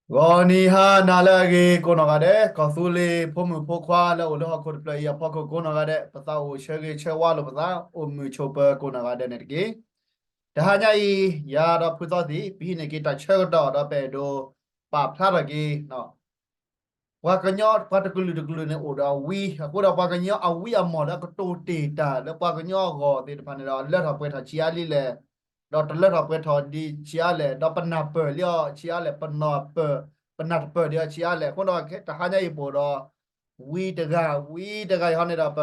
ဂီၤနံၤဟါနၤလၢအဂ့ၤကိးနီၢ်ဂၤဒဲး, ကီၢ်သူလ့ၤဖိမုၣ်ဖိခွါလၢအိၣ်လၢဟီၣ်ခိၣ်တဖျၢၣ်အံၤအဖီခိၣ်ကိးနီၢ်ဂၤဒဲး, ပသးအိၣ်ဆၢဂ့ၤဆၢဝါလိာ်ပသး, အိၣ်မုာ်ဆိးပၢၤကိးနီၢ်ဂၤဒဲးန့ၣ်တက့ၢ်. တဟါညါအံၤ ယၤဒီးဖုသီသံၣ် ပဟံးန့ၢ်က့ၤတၢ်ဆၢကတီၢ်ဒီးပအဲၣ်ဒိးပာ်ဖျါထီၣ်က့ၤ ပှၤကညီ ပှၤတကလုာ်တကလုာ်န့ၣ်အိၣ်ဒီးဝံ, အဃိဒီးပှၤကညီအဝံအမီၢ်လၢအကတိၤတ့ၢ်တၢ်လၢပှၤကညီအဂီၢ်သ့ၣ်တဖၣ်န့ၣ်ဒီး လၢထီၣ်ပှဲၤထီၣ်ဆံးအါလံလဲၣ်, ဒီးတလၢထီၣ်ပှဲၤထီၣ်ဒံးဆံးအါလဲၣ်, ဒီးပနၢ်ပၢၢ်လံအီၤဆံးအါလဲၣ်, ပနီၢ်ပၢၢ် ပနၢ်တပၢၢ်ဒံးအီၤဆံးအါလဲၣ်. အဃိဒီးတဟါညါအံၤပအိၣ်ဒီး ဝံတဂၤ, ဝံတဂၤအံၤဟီန့ၣ်ဒီးပ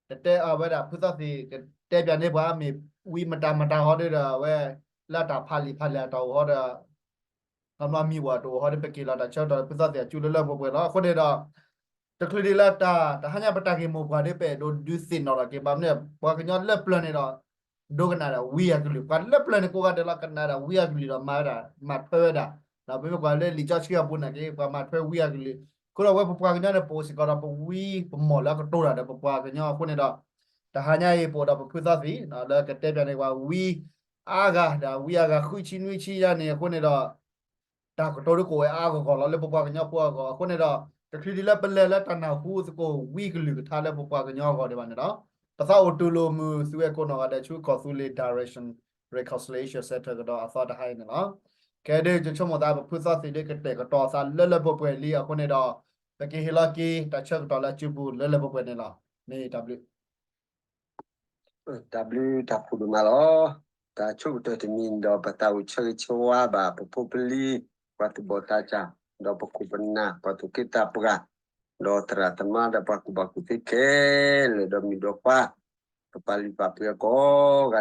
တတဲအဝဲဒၣ်ဖုသီသံၣ် ကတဲပၠးန့ၢ်ပှၤအမ့ၢ်ဝံမတၤမတၤဟီဒီး အဝဲ လၢတၢ်ဖးလံာ်ဖးလဲၢ်အတၢ်အိၣ်ဟီဒီး ခီဖျိမံၤဝဲတအိၣ်ဟီဒီး ပက့ၤလီၤတၢ်ဆၢကတီၢ်ဒီးဖုသီသံၣ်အကၠူလၢလၢပှဲၤပှဲၤလီၤ. အဃိန့ၣ်ဒီး တချုးဒံးလၢတၢ် တဟါညါပတၢ်ဂ့ၢ်မိၢ်ပှၢ်ဒီး ပအဲၣ်ဒိးဒုးသ့ၣ်နီၣ်ထီၣ်က့ၤဘၣ်မနုၤ ပှၤကညီလၢပျၢၤန့ၣ်ဒီး ဒိကနၣ်ဒၣ်ဝံအကလုၢ်, ပှၤလၢပျၢၤန့ၣ်ကိးဂၤဒဲးလီၤ ကနၣ်ဒၣ်ဝံအကလုၢ်ဒီးမၤဝဲဒၣ် မၤထွဲဝဲဒၣ်, ဒီးပမ့ၢ်ကွၢ်လၢလံာ်စီဆှံအပူၤနာ်က့ ပှၤမၤထွဲဝံအကလုၢ်, အဃိဒီးအဝဲပပှၤကညီန့ၣ် ပအိၣ်စ့ၢ်ကီးဒီးပဝံပမီၢ်လၢအကတိၤတၢ်ဒီးပပှၤကညီအဃိန့ၣ်ဒီး တဟါညါအံၤပအိၣ်ဒီးပဖုသီသံၣ် လၢကတဲပၠးန့ၢ်ပှၤဝံအါဂၤ ဒီးဝံအါဂၤဃုဆံနွံဆံယါန့ၣ်အဃိန့ၣ်ဒီး တၢ်ကတိၤဒ်ကအိၣ်ဝဲအါဂီၢ်ဂီၢ်လီၤလၢပပှၤကညီဖိအဂီၢ်. အဃိန့ၣ်ဒီး တချုးဒံးလၢပလဲၤလၢတၢ်နၢ်ဟူသကိးဝံကလုၢ်ကထါလၢပပှၤကညီအဂီၢ်ဒံးဘၣ်န့ၣ်ဒီး ပသးအိၣ်တူၢ်လိာ်မုာ်သုဝဲကိးနီၢ်ဂၤဒဲးဆူ ကီၢ်သူလ့ၤ Direction Reconciliation Center ကဒီးအသီတဟါအံၤန့ၣ်လီၤ. ခဲဒုး ယဆိကမိၣ်သးပဖုသီသံၣ်ဒ်ကတဲာ်ကတီၤသးလၢလၢပှဲၤပှဲၤလံအဃိန့ၣ်ဒီး ပကဟ့ၣ်လီၤက့ၤတၢ်ဆၢကတီၢ်လၢအစုပူၤလၢလၢပှဲၤပှဲၤန့ၣ်လီၤ. မ့ၢ်တၢ်ဘျုး တၢ်ဘျုးတၢ်ဖှိၣ်ဒိၣ်မးလီၤ. တၢ်ဆိကတၢၢ်တမံၤန့ၣ်ဒီး ပသးအိၣ်ဆၢဂ့ၤဆၢဝါဘၣ် ပဖိပလံၤ ပှၤသူၣ်ဘီၣ်သးစၢ် ဒီးပခိၣ်ပနၢ် ပှၤသူၣ်က့သးပှၢ် ဒီးသရၣ်သမါဒီးပှၤကူၣ်ဘၣ်ကူၣ်သ့ခဲလၢာ် ဒီးမုၣ်ဒီးခွါ ပပာ်လုၢ်ပာ်ပှ့ၤအကိးဂၤဒဲးလၢအပတီၢ်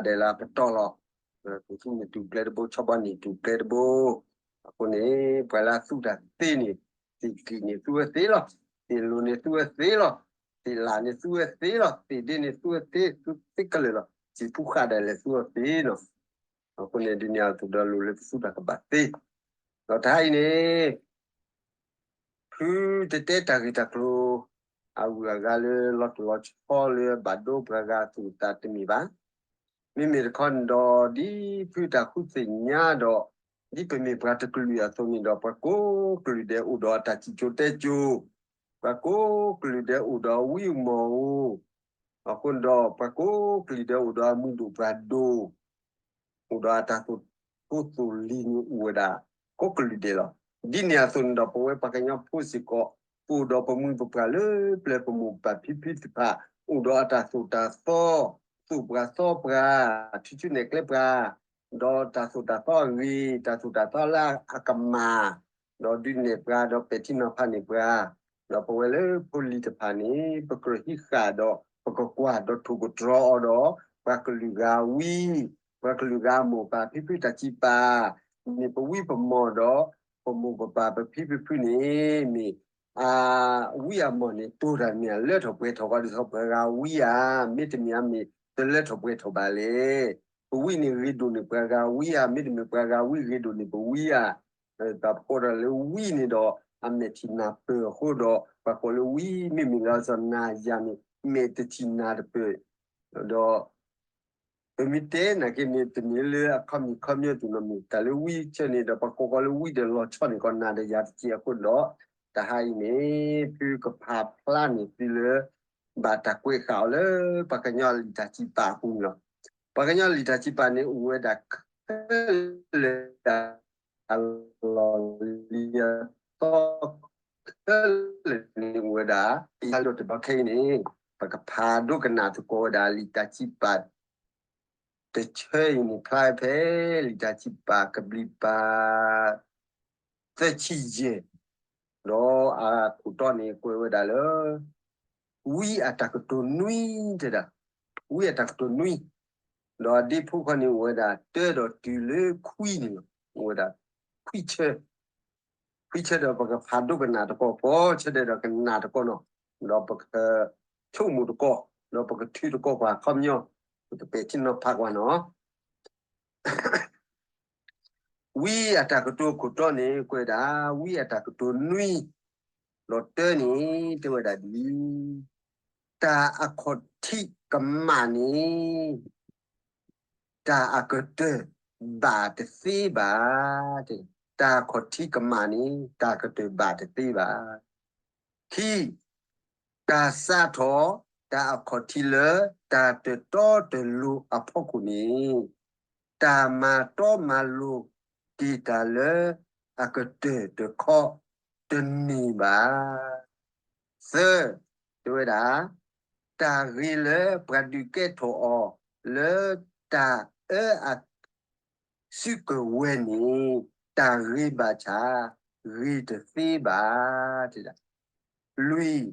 လီၤ. ပသူၣ်မုာ်တူၢ်ကျဲတဘိ ဆီဘီနံၣ်တူၢ်ကျဲတဘိ အဃိန့ၣ် ပှၤလၢအသူၣ်တၢ်သ့န့ၣ် သ့ၣ်ကံၣ်န့ၣ်သူဝဲသ့လီၤ. သ့ၣ်လိၤန့ၣ်သူဝဲသ့လီၤ. သ့ၣ်လၣ်န့ၣ်သူဝဲသ့လီၤ. သ့ၣ်ဒ့န့ၣ်သူဝဲသ့ သူသ့ကလၢာ်လီၤ. စံာ်ပူၤဃာ်ဒၣ်လဲာ်သူဝဲသ့လီၤ. အဃိန့ၣ် ဒ်န့ၣ်အသိးဒီးလိၣ်လၢပသူၣ်တၢ်ကဘၣ်သ့ ဒီးတဟါအံၤန့ၣ် ဖုတတဲတၢ်ဂ့ၢ်တၢ်ကျိၤ အဂုၤအဂၤလၢလီၤတိၢ်လီၤဆီလၢဘၣ်ဒိပှၤဂၤအသူၣ်အသးတမ့ၢ်ဘၣ်. မ့မ့ၢ်တခီန့ၣ်ဒီး ဒ်ဖုတၢ်ဃုသ့ၣ်ညါဒီး ဒ်ပမ့ၢ်ပှၤတကလုာ်အသိးန့ၣ်ဒီး ပှၤကိးကလုာ်ဒဲးအိၣ်ဒီးအတၢ်စံၣ်စိၤတဲစိၤ, ပှၤကိးကလုာ်ဒဲးအိၣ်ဒီးအဝံအမီၢ်ဧိၤ, အဃိန့ၣ်ဒီး ပှၤကိးကလုာ်ဒဲးအိၣ်ဒီးအမုာ်ဒိၣ်ပှၤဒိၣ် အိၣ်ဒီးအတၢ်သိၣ်ဖိသိၣ်လံၤန့ၣ်အိၣ်ဝဲဒၣ် ကိးကလုာ်ဒဲးလီၤ. ဒ်န့ၣ်အသိးန့ၣ်ဒီး ပဝဲပှၤကညီဖိစ့ၢ်ကီး ပအိၣ်ဒီးပမိၢ်ပပၢ်လၢပျၢၤပမိၢ်ပပၢ်ဖံဖုသ့ၣ်တဖၣ် အိၣ်ဒီးအတၢ်သိၣ်တၢ်သီ, သိၣ်ပှၤသီပှၤ, ထုးစုနဲၣ်ကျဲပှၤ, ဒီးတၢ်သိၣ်တၢ်သီအဂ့ၤ, တၢ်သိၣ်တၢ်သီလၢအကမၣ်, ဒီးဒုးနဲၣ်ပှၤ ဒီးပဲာ်ထံနီၤဖးန့ၢ်ပှၤ, ဒီးပဝဲလၢဖိလံၤတဖၣ်န့ၣ် ပကြၢးဟံးဃာ်ဒီး ပကကွၢ်ဒီးထိၣ်ကတြီအီၤဒီး ပှၤကလုာ်ဂၤဝံ, ပှၤကလုာ်ဂၤအမိၢ်ပၢ်ဖံဖုတၢ်စံးပာ်, မ့ၢ်ပဝံပမီၢ်ဒီး ပမိၢ်ပပၢ်ပဖံပဖုန့ၣ် မ့ၢ် အဝံအမီၢ်န့ၣ် တိၢ်တၢ်မ့ၢ်အလၢထီၣ်ပှဲၤထီၣ်ဃီဒ်သိးပှၤဂၤဝံဧါ, မ့တမ့ၢ်အမ့ၢ်တလၢထီၣ်ပှဲၤထီၣ်ဘၣ်လဲၣ်. ပဝံန့ၣ်ဂ့ၤဒိၣ်န့ၢ်ပှၤဂၤဝံဧါ, မ့တမ့ၢ်ပှၤဂၤဝံဂ့ၤဒိၣ်န့ၢ်ပဝံဧါ. ပှၤကိးဒီးလၢဝံန့ၣ်ဒီး အမဲာ်ထံၣ်နၢ်ပၢၢ်အဃိဒီး ပှၤကိးလၢဝံ မ့မ့ၢ်လၢစီၤနၤယၤန့ၣ် မဲာ်တထံၣ်နၢ်တပၢၢ် ဒီး ပမ့ၢ်တဲနာ်က့န့ၣ် တမ့ၢ်လၢအခီပညီခီပညီတနီၤမ့ၢ် တၢ်လၢဝံဆၢန့ၣ်ဒီး ပှၤကိးကီးလၢဝံဒီးလီၤဆီန့ၢ်ကီးနၤဒီးယၤတက့ၢ်အဃိဒီး တဟါအံၤန့ၣ် ဖုကဖးဖျါန့ၢ်သုလၢ ဘၣ်တၢ်ကွဲးဃာ်အီၤလၢ ပှၤကညီလံာ်တၢ်စံးပာ်အပူၤန့ၣ်လီၤ. ပှၤကညီလံာ်တၢ်စံးပာ်န့ၣ် အိၣ်ဝဲဒၣ်ခဲလၢာ် အလီၢ်လံၤအသီ ခဲလၢာ်န့ၣ်အိၣ်ဝဲဒၣ် ယၤလီၤတဘျီခဲအံၤန့ၣ် ပကဖးဒိကနၣ်သကိးဝဲဒၣ်လံာ်တၢ်စံးပာ် တဆၢအံၤန့ၣ် ဖျါဖဲလံာ်တၢ်စံးပာ်ကဘျံးပၤ သၢဆံယဲၢ် ဒီးအခိၣ်တီန့ၣ်ကွဲးဝဲဒၣ်လၢ ဝံအတၢ်ကတိၤနွံ တဲဒၣ် ဝံအတၢ်ကတိၤနွံ ဒီးအဒ့ဖိခီန့ၣ်အိၣ်ဝဲဒၣ် တၢဒီးတုၤလၢခွံန့ၣ်လီၤ. အိၣ်ဝဲဒၣ် ခွံဆၢ ခွံဆၢဒီးပကဖးဒိကနၣ်တကီၢ် ကိးဆၢဒဲးဒီးကနၣ်တကီၢ်နီၤ ဒီးပကဆိကမိၣ်တကီၢ် ဒီးပကထုးတကီၢ်ပှၤခီပညီ ပကပဲာ်ထံနီၤဖးကွၢ်နီၤ ဝံအတၢ်ကတိၤခိၣ်တီန့ၣ် ကွဲးဒၣ် ဝံအတၢ်ကတိၤနွံ ဒီးတၢန့ၣ် တဲဝဲဒၣ်ဒ်အံၤ, တၢ်အခီၣ်ထံးကမၣ်န့ၣ် တၢ်အကတၢၢ်ဘၣ်တသ့ဘၣ် တဲ တၢ်အခီၣ်ထံးကမၣ်န့ၣ် တၢ်ကတၢၢ်ဘၣ်တသ့ဘၣ်. ခံ, တၢ်စးထီၣ်တၢ်အခီၣ်ထံးလၢ တၢ်တတီတလိၤအဖီခိၣ်န့ၣ် တၢ်မၤတီမၤလိၤက့ၤတၢ်လၢအကတၢၢ်တခီတန့ၢ်ဘၣ်. သၢ, တဲဝဲဒၣ် တၢ်ဂ့ၤလၢပှၤဒုးကဲထီၣ်အီၤလၢတၢ်အၢအ စုကဝဲၤန့ၣ် တၢ်ဂ့ၤဘၣ်ဆၣ် ဂ့ၤတသ့ဘၣ်. လွံၢ်,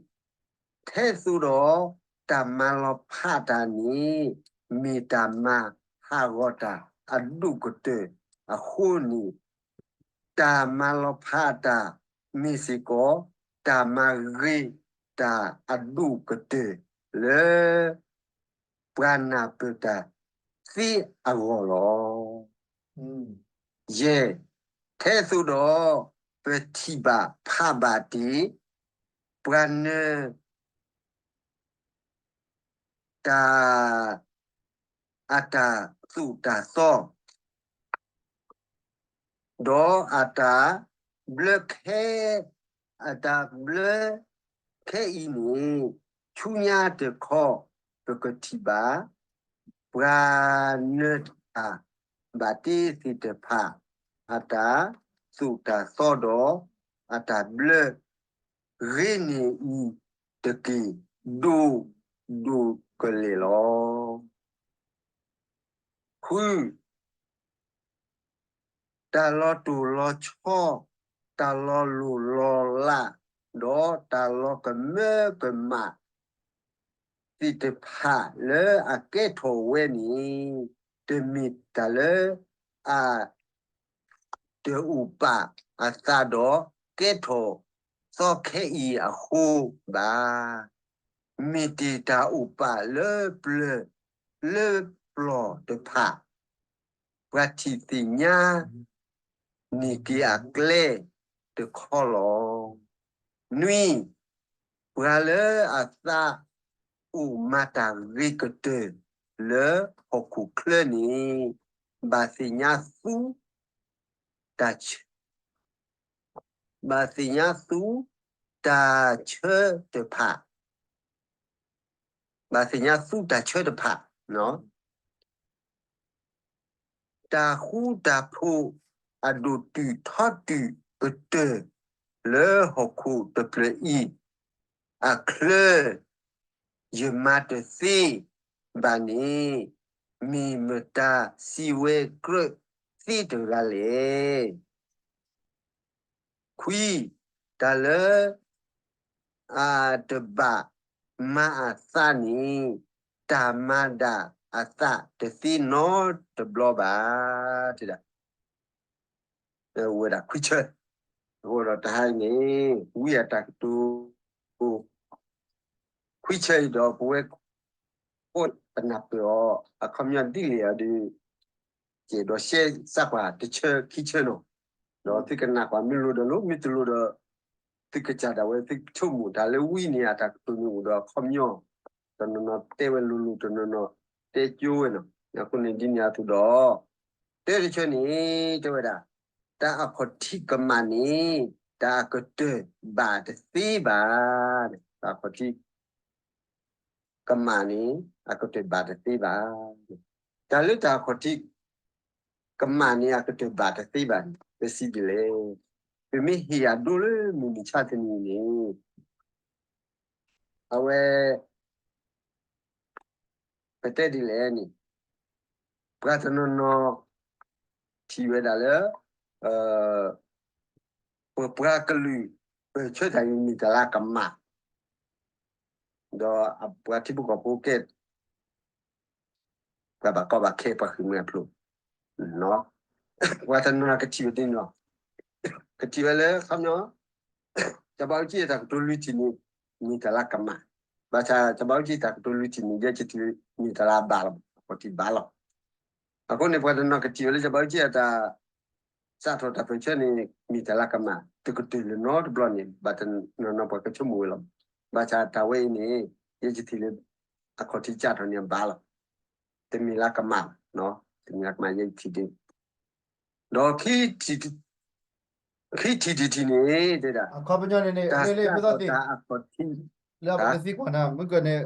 ထဲသိးဒီးတၢ်မၤလီၤဖးတၢ်န့ၣ် မ့ၢ်တၢ်မၤဟးဂီၤတၢ်အဒိၣ်ကတၢၢ်အဃိန့ၣ် တၢ်မၤလီၤဖးတၢ်မ့ၢ်စ့ၢ်ကီး တၢ်မၤဂ့ၤတၢ်အဒိၣ်ကတၢၢ်လၢ ပှၤနၢ်ပၢၢ်တၢ်သ့အဂီၢ်လီၤ. ယဲၢ်, ထဲသိးဒီးပထံၣ်ဘၣ်ဖးဘၣ်တ့ၢ် ပှၤနၢၤ တၢ် အတၢ်သိၣ်တၢ်သီ ဒီးအတၢ်ဘျၢခဲ အတၢ်ဘျၢခဲအံၤန့ၣ် ဆူညါတခီ ပကထံၣ်ဘၣ် ပှၤနၢၤတၢ်ဘၣ်တ့သ့ၣ်တဖၣ် အတၢ်သိၣ်တၢ်သီဒီး အတၢ်ဘျၢ ဂ့ၤန့ၢ်အံၤတက့ၢ် ဒိၣ်ဒိၣ်ကလဲာ်လီၤ. ဃု, တၢ်လီၤတိၢ်လီၤဆီ, တၢ်လီၤလိၢ်လီၤလး, ဒီးတၢ်လီၤကမၢကမၣ် သ့ၣ်တဖၣ်လၢအကဲထီၣ်ဝဲန့ၣ် တမ့ၢ်တၢ်လၢအ တအိၣ်ပာ်အသးဒီးကဲထီၣ်သီခဲအံၤအဃိဘၣ်. မ့ၢ်တ့ၢ်တၢ်အိၣ်ပာ်လၢပျၢၤ လၢပျီၢ်တဖၣ် ပှၤထံၣ်သ့ၣ်ညါန့ၢ်က့ၤအကျဲတခီလီၤ. နွံ, ပှၤလၢအသးအိၣ်မၤတၢ်ဂ့ၤကတၢၢ်လၢဟီၣ်ခိၣ်ချၢန့ၣ် ဘၣ်သ့ၣ်ညါသူ တၢ်ဆၢ ဘၣ်သ့ၣ်ညါသူတၢ်ဆၢတဖၣ်, ဘၣ်သ့ၣ်ညါသူတၢ်ဆၢတဖၣ်, တၢ်ဃူတၢ်ဖိးအဒိၣ်တုာ်ထီတုာ်ကတၢၢ်လၢဟီၣ်ခိၣ်တဖျၢၣ်အံၤ အချၢ ယမၤတသ့ဘၣ်န့ၣ် မ့ၢ်မတၤစံးဝဲကြၢးသ့တဂၤလဲၣ်. ခွံ, တၢ်လၢအတဘၣ်မၤအသးန့ၣ် တၢ်မၤဒၣ်အသးတသ့နီတဘျီဘၣ် တဲဒၣ် ဝဲဒၣ်ခွံဆၢ, အဃိဒီးတဟါအံၤန့ၣ် ဝံအတၢ်ကတိၤ ခွံဆၢအံၤဒီး ပဝဲ အိၣ်ပနၢ်ပၢၢ်အီၤ အခီပညီဒ်လဲၣ်အီၤဒီး ကဲဒီးရှဲစၢ်ကွၢ်တဆၢခံဆၢနီၤ, ဒီးသုကနၣ်ကွၢ်မ့ၢ်လိၤဒီးလိၤ မ့ၢ်တလိၤဒီး သုကစၢ်ဒၣ်ဝဲ သုကဆိကမိၣ်တၢ်လၢဝံန့ၣ် အတၢ်ကတိၤန့ၣ်အိၣ်ဒီးအခီပညီ တနီၤနီၤတဲဝဲလိၤလိၤ တနီၤနီၤတဲကၠိဝဲနီၤ. အဃိန့ၣ်ဒ်န့ၣ်အသိးဒီး တဲတဆၢန့ၣ် တဲဝဲဒၣ် တၢ်အခီၣ်ထံးကမၣ်န့ၣ် တၢ်အကတၢၢ်ဘၣ်တသ့ဘၣ်, တၢ်အခီၣ်ထံး ကမၣ်န့ၣ် အကတၢၢ်ဘၣ်တသ့ဘၣ်. တၢ်လၢတၢ်အခီၣ်ထံး ကမၣ်န့ၣ် အကတၢၢ်ဘၣ်တသ့ဘၣ်န့ၣ် ပစံးဒ်လဲၣ်. ပမ့ၢ်ဟ့ၣ်အဒိလၢမုၢ်မဆါတနံၤန့ၣ် အဝဲ ပတဲဒ်လဲၣ်န့ၣ် ပှၤတနီၤနီၤ ထံၣ်ဝဲဒၣ်လၢ ပပှၤကလုာ် ပၢၢ်ဆၢတၢ်အံၤမ့ၢ်တၢ်လၢကမၣ်, ဒီးပှၤထံဖိကီၢ်ဖိကဲ ပှၤဘၣ်ကီဘၣ်ခဲ ပှၤဃ့ၢ်မှံဟးဖျိး, ပှၤတနီၤကထံၣ်ဝဲဒ်န့ၣ်လီၤ. ကထံၣ်ဝဲလၢအခီပညီ စီၤဘးအူကၠံအတၢ်ကတိၤလွံၢ်ထံၣ်န့ၣ် မ့ၢ်တၢ်လၢကမၣ်, ဘၣ်ဆၣ်စီၤဘးအူကၠံအတၢ်ကတိၤလွံၢ်ထံၣ်န့ၣ် ယဲယထံၣ်မ့ၢ်တၢ်လၢအဘၣ်လီၤ, အခီၣ်ထံးဘၣ်လီၤ. အဃိန့ၣ် ပှၤတနီၤကထံၣ်ဝဲလၢစီၤဘးအူကၠံအတၢ် စးထီၣ်တၢ်ပၢၢ်ဆၢန့ၣ် မ့ၢ်တၢ်လၢကမၣ် တကတၢၢ်လၢၤနီတဘျီန့ၣ် ဘၣ်တနီၤနီၤပှၤကဆိကမိၣ်ဝဲလီၤ. ဘၣ်ဆၣ်တၢ်ဝဲအံၤန့ၣ် ယဲယထံၣ်လၢ အခီၣ်ထံးစးထီၣ်န့ၣ်အဘၣ်လီၤ. တမ့ၢ်လၢကမၣ်, တမ့ၢ်လၢကမၣ် ယဲယထံၣ်ဒ်န့ၣ်, ဒီးခံထံၣ် ခံထံၣ်တထံၣ်န့ၣ် တဲဒၣ် အခီပညီန့ၣ်န့ၣ် တၢ်စးထီၣ်တၢ်အခီၣ်ထံး လၢပကသံကွၢ်နၤ မုၢ်ကၢၢ်န့ၣ်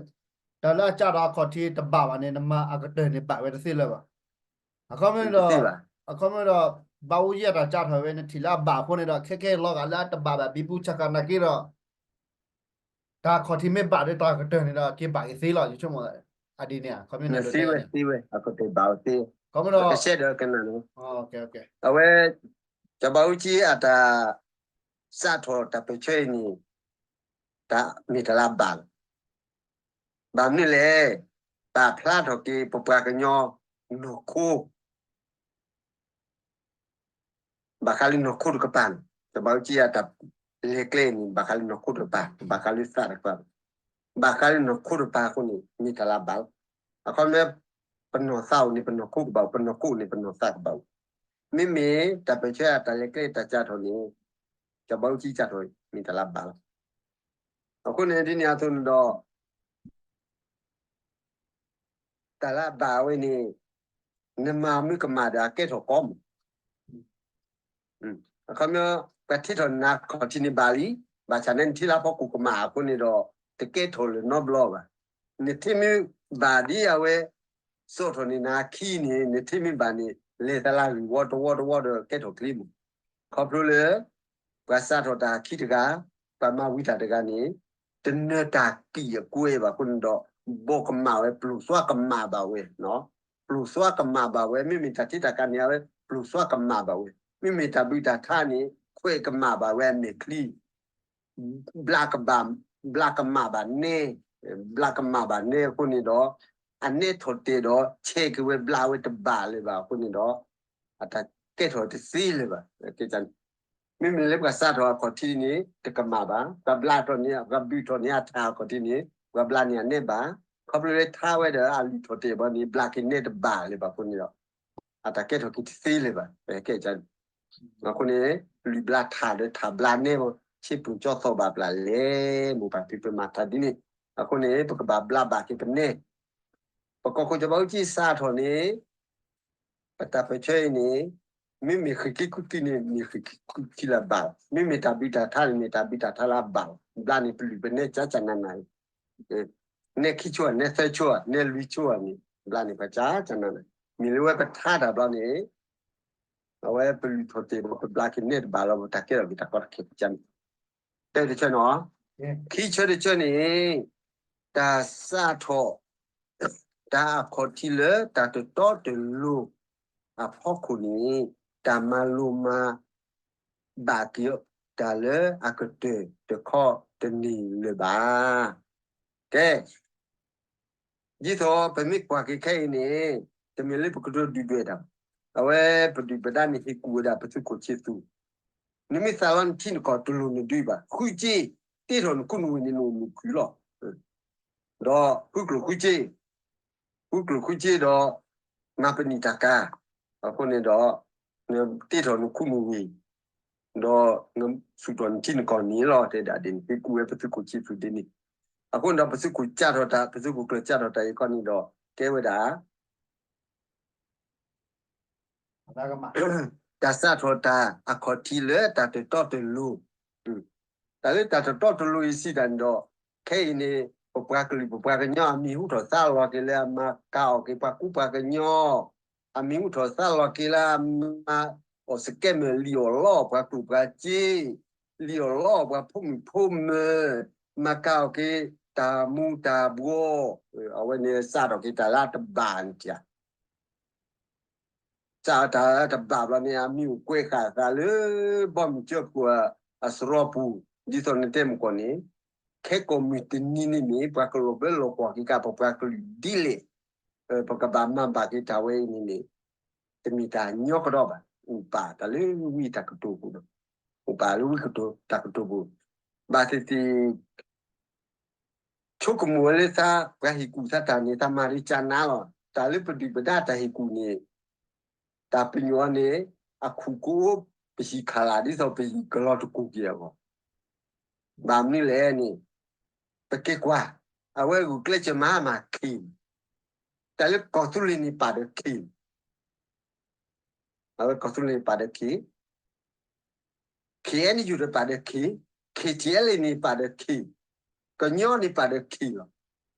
တၢ်လၢအစးထီၣ်အခီၣ်ထံးတဘၣ်ဘၣ်န့ၣ် နမၤအကတၢၢ်န့ၣ်ဘၣ်ဝဲတသ့လၢၤဘၣ်. အခီပညီဒီး အခီပညီဒီး ဘၣ်အိၣ်ယဲၢ်တၢ်စးထီၣ်ဝဲ နထံၣ်လၢအဘၣ်အဃိန့ၣ်ဒီး ခဲခဲလီၤဂာ်လၢအတဘၣ်ဘၣ် ဘံဘူဆးဃၣ်နာ်က့ဒီး တၢ်အခီၣ်ထံးမ့ၢ်ဘၣ်ဒီးတၢ်ကတၢၢ်န့ၣ်ဒီး က့ၤဘၣ်က့ၤသ့လီၤ ယဆိကမိၣ် အဒ်န့ၣ် အခီပညီန့ၣ် သ့ဝဲသ့ဝဲ အကတၢၢ်ဘၣ်ဝဲသ့ ကဆဲးဒီးကနၣ်န့ၣ် အဝဲ စီၤဘးအူကၠံအတၢ် စးထီၣ်တၢ်ပၢၢ်ဆၢအံၤန့ၣ် တၢ်မ့ၢ်တၢ်လၢအဘၣ်လီၤ. ဘၣ်မနုၤလဲၣ်, တၢ်ဖျါထီၣ်က့ၤပပှၤကညီနီၢ်ခိ ဘၣ်ဃးလၢနီၢ်ခိတကပၤန့ၣ် စီၤဘးအူကၠံအတၢ်လဲၤကျဲန့ၣ် ဘၣ်ဃးလၢနီၢ်ခိတကပၤ, ဘၣ်ဃးလၢသးတကပၤ, ဘၣ်ဃးလၢနီၢ်ခိတကပၤအဃိန့ၣ် မ့ၢ်တၢ်လၢအဘၣ်လီၤ. အခီပညီ ပနီၢ်သးအိၣ်န့ၣ် ပနီၢ်ခိကဘၣ်အိၣ်, ပနီၢ်ခိအိၣ်န့ၣ် ပနီၢ်သးကဘၣ်အိၣ်. မ့မ့ၢ်တၢ်ပၢၢ်ဆၢအတၢ်လဲၤကျဲတၢ်စးထီၣ်န့ၣ် စီၤဘးအူကၠံစးထီၣ် မ့ၢ်တၢ်လၢအဘၣ်လီၤ. အဃိန့ၣ် ဒ်န့ၣ်အသိးန့ၣ်ဒီး တၢ်လၢအဘၣ်ဝဲန့ၣ် နမၤမုၢ်ကမၣ်ဒီးအကဲထီၣ်ကီမး. အခီပညီ ပှၤထံၣ်ထီၣ်နၤခီၣ်ထံးန့ၣ်ဘၣ်လံ, ဘၣ်ဆၣ်န့ၣ်နထံၣ်လၢဖီခိၣ်ကမၣ်အဃိန့ၣ်ဒီး တကဲထီၣ်လၢၤနီတဘျီဘၣ်. နထံၣ်မ့ၢ်ဘၣ်ဒ်အဝဲ စိာ်ထီၣ်န့ၢ်နၤအခံန့ၣ် နထံၣ်မ့ၢ်ဘၣ်န့ၣ် လဲၤသလၢဂံၢ်ဝီတဝီတဝီဒီးကဲထီၣ်ချ့မး. ခီဖျိလၢ ပှၤစးထီၣ်တၢ်ခံတဂၤ, ပှၤမၤဝံၤတၢ်တဂၤန့ၣ် တနၢၤတၢ်ကံၣ်အကွဲဘၣ်အဃိန့ၣ်ဒီး ဘီၣ်ကမၣ်ဝဲ ပျိာ်သွါကမၣ်ဘၣ်ဝဲ, ပျိာ်သွါကမၣ်ဘၣ်ဝဲ, မ့မ့ၢ်တၢ်ထံးတၢ်ကၤန့ၣ် အဝဲပျိာ်သွါကမၣ်ဘၣ်ဝဲ, မ့မ့ၢ်တၢ်ဘုၣ်တၢ်ထါန့ၣ် ခွဲးကမၣ်ဘၣ်ဝဲအမဲာ်ချံ ဘျးကဘၣ်, ဘျးကမၣ်ဘၣ်နဲ, ဘျးကမၣ်ဘၣ်နဲအဃိန့ၣ်ဒီး အနဲထီၣ်တဲာ်ဒီး ဆဲးက့ၤဝဲဘျးဝဲတဘၣ်လၢၤဘၣ်အဃိန့ၣ်ဒီး အတၢ်ကဲထီၣ်တသ့လၢၤဘၣ်. မ့မ့ၢ်လၢပှၤစးထီၣ်အခီၣ်ထံးန့ၣ် တကမၣ်ဘၣ်. ပှၤဘျးထီၣ်န့ၣ် ပှၤဘုၣ်ထီၣ်န့ၣ်အထးအခီၣ်ထံးန့ၣ် ပှၤဘျးန့ၣ်အနဲဘၣ်. ခီဖျိလၢထါဝဲဒီးအလုၢ်ထီၣ်တဲာ်ဘၣ်န့ၣ် ဘျးက့ၤနဲတဘၣ်လၢၤဘၣ်အဃိန့ၣ်ဒီး အတၢ်ကဲထီၣ်က့ၤတသ့လၢၤဘၣ်. ပကဲန့ၣ် အဃိန့ၣ် လုၢ်ဘျးထးဒီးထးဘျးနဲ ဆ့ပူၤကၠီသီၣ်ဘၣ်ပျၢ်လဲၣ် မိၢ်ပၢ်ဖံဖုမၤထးဒ်န့ၣ်. အဃိန့ၣ် ပကဘၣ်ဘျးဘၣ်က့ၤပနဲ ပကီၢ်ခိၣ်စီၤဘးအူကၠံစးထီၣ်န့ၣ် ပတၢ်ပၢၢ်ဆၢအံၤန့ၣ် မ့မ့ၢ်ဃ့ၢ်က့ၤကူၣ်ထံန့ၣ် မ့ၢ်ဃ့ၢ်က့ၤကူၣ်ထံလၢအဘၣ်လီၤ. မ့မ့ၢ်တၢ်ဘုၣ်တၢ်ထါန့ၣ် မ့ၢ်တၢ်ဘုၣ်တၢ်ထါလၢအဘၣ်လီၤ. ဘျးန့ၣ် ပလုၢ်ပနဲကၠၢကၠၢနးနး နဲခံဆိဧါ နဲသၢဆိဧါ နဲလွံၢ်ဆိဧါန့ၣ် ဘျးန့ၣ်ပှၤကၠၢကၠၢနးနး. မ့ၢ်လၢဝဲပထါတၢ်ဘျီန့ၣ် အဝဲပလုၢ်ထီၣ်တဲာ်ဘၣ် ပဘျးက့ၤနဲတဘၣ်လီၤ ပတၢ်ကဲထီၣ်က့ၤတၢ်ကီတၢ်ခဲကၠၢန့ၣ် တၢ်တဆၢန့ၣ် ခံဆၢတဆၢန့ၣ် တၢ်စးထီၣ် တၢ်အခီၣ်ထံးလၢတၢ်တတီတလိၤအဖီခိၣ်န့ၣ် တၢ်မၤလိမၤ ဘၣ်က့ၤတၢ်လၢအကတၢၢ်တခီတန့ၢ်လၢၤဘၣ်. ကဲ ဒ်သိးပမ့ၢ်ကွၢ်က့ၤခဲအံၤန့ၣ် တမ့ၢ်လၢပကဒိးဒုၣ်ဒွဲၣ်တၢ်, အဝဲပဒုၣ်ပဒါန့ၣ်ဟ့ၣ်ကူၣ်ဝဲဒၣ်ပသုးခိၣ်ဆံသူး, နမ့ၢ်သးလီနထံနကီၢ်တလိၤနဒုးဘၣ်, ဃုစ့, တ့ထီၣ်နခိၣ်နူာ်ဝံၤန့ၣ် နအိၣ်မုာ်ခုလီၤ. ဒီးဃုကျိၣ်ဃုစ့ ဃုကျိၣ်ဃုစ့ဒီး မၤပနံာ်တၢ်ကၤ, အဃိန့ၣ်ဒီး နတ့ထီၣ်နခိၣ်နူာ်ဝံၤ ဒီးနဆူၣ်ထီၣ်နထံနကီၢ်န့ၣ်လီၤ. တဲဒၣ်ဒ်န့ၣ် ဟ့ၣ်ကူၣ်ဝဲပသုးခိၣ်ဆံသူးဒ်န့ၣ်, အဃိန့ၣ်ဒီး ပသုးခိၣ်ကၠးထီၣ်တၢ် ပသုးခိၣ်ကျၢၢ်ကၠးထီၣ်တၢ်အံၤခီန့ၣ်ဒီး ကဲဝဲဒၣ် တၢ်စးထီၣ်တၢ်အခီၣ်ထံးလၢတၢ်တတီတလိၤ, တၢ်လၢတၢ်တတီတလိၤအံၤစံးတၢ်န့ၣ်ဒီး ခဲအံၤန့ၣ် ပပှၤကလုာ်ပပှၤကညီအမံၤဟူထီၣ်သါလီၤက့ၤလၢအမၤကၤအီၤက့ၤပှၤကူပှၤကညီ, အမံၤဟူထီၣ်သါလီၤက့ၤလၢအမၤအီၣ်စကဲမၢၢ် လံၣ်အီၣ်လီအီၣ်ပှၤကျိၣ်ပှၤစ့, လံၣ်အီၣ်လီအီၣ်ပှၤဖိမုၣ်ဖိမၢၤ, မၤကၤအီၤက့ၤတၢ်မူၤတၢ်ဘှီ, အဝဲန့ၣ်စးထီၣ်က့ၤတၢ်လၢအတဘၣ်န့ၣ်ဧါ စးထီၣ်တၢ်တဘၣ်ဘျီန့ၣ် အမံၤအိၣ်ကွဲးဃာ်အသးလၢ ဘီမုၢ်ကၠၢခိၣ်အစရီပူၤ, ဒ်သိးနတဲမုၢ်ကီၢ်န့ၣ် ခဲကိာ်မုၢ်တနံၤန့ၣ်မ့ၢ် ပှၤကလီၤဘၢလီၤကွၢ်က့ၤကပပှၤကလုာ်ဒ်လဲၣ်, ပကဘၣ်မၤဘၣ်က့ၤတၢ်ဝဲအံၤန့ၣ်န့ၣ် တမ့ၢ်တၢ်ညီကဒီးဘၣ်, အိၣ်ပာ်တၢ်လၢဝံတၢ်ကတိၤပူၤဒီး အိၣ်ပာ်လၢဝံကတိၤတၢ်ကတိၤပူၤ, ဘၣ်သ့ၣ်သ့ၣ် ဆိကမိၣ်ဝဲလၢသး ပှၤဟ့ၣ်ကူၣ်သးတၢ်န့ၣ် သးမၤဒ်ကနၤလီၤ. တၢ်လၢပဒုၣ်ပဒါတၢ်ဟ့ၣ်ကူၣ်န့ၣ် တၢ်ပညိၣ်န့ၣ် အခုၣ်ကအိၣ် ပဟံၣ်ခးလၢ် ဒ်သိးပဟံၣ်ကလီၤတကိၢ်က့ၤအဂီၢ်, ဘၣ်မနုၤလဲၣ်န့ၣ် ပကဲကွၢ် အဝဲဂုာ်ကျဲးစၢးမၤမၤခ့ၣ်, တၢ်လၢကီၢ်သူလ့ၤန့ၣ်ပာ်ဒီးခ့ၣ် အဝဲကီၢ်သူလ့ၤပာ်ဒီးခ့ၣ်, ခ့ၣ်အဲၣ်ယူၣ်တပာ်ဒီးခ့ၣ်, ခ့ၣ်ထံအဲလ့ၣ်န့ၣ်ပာ်ဒီးခ့ၣ်, ကညီန့ၣ်ပာ်ဒီးခ့ၣ်လီၤ.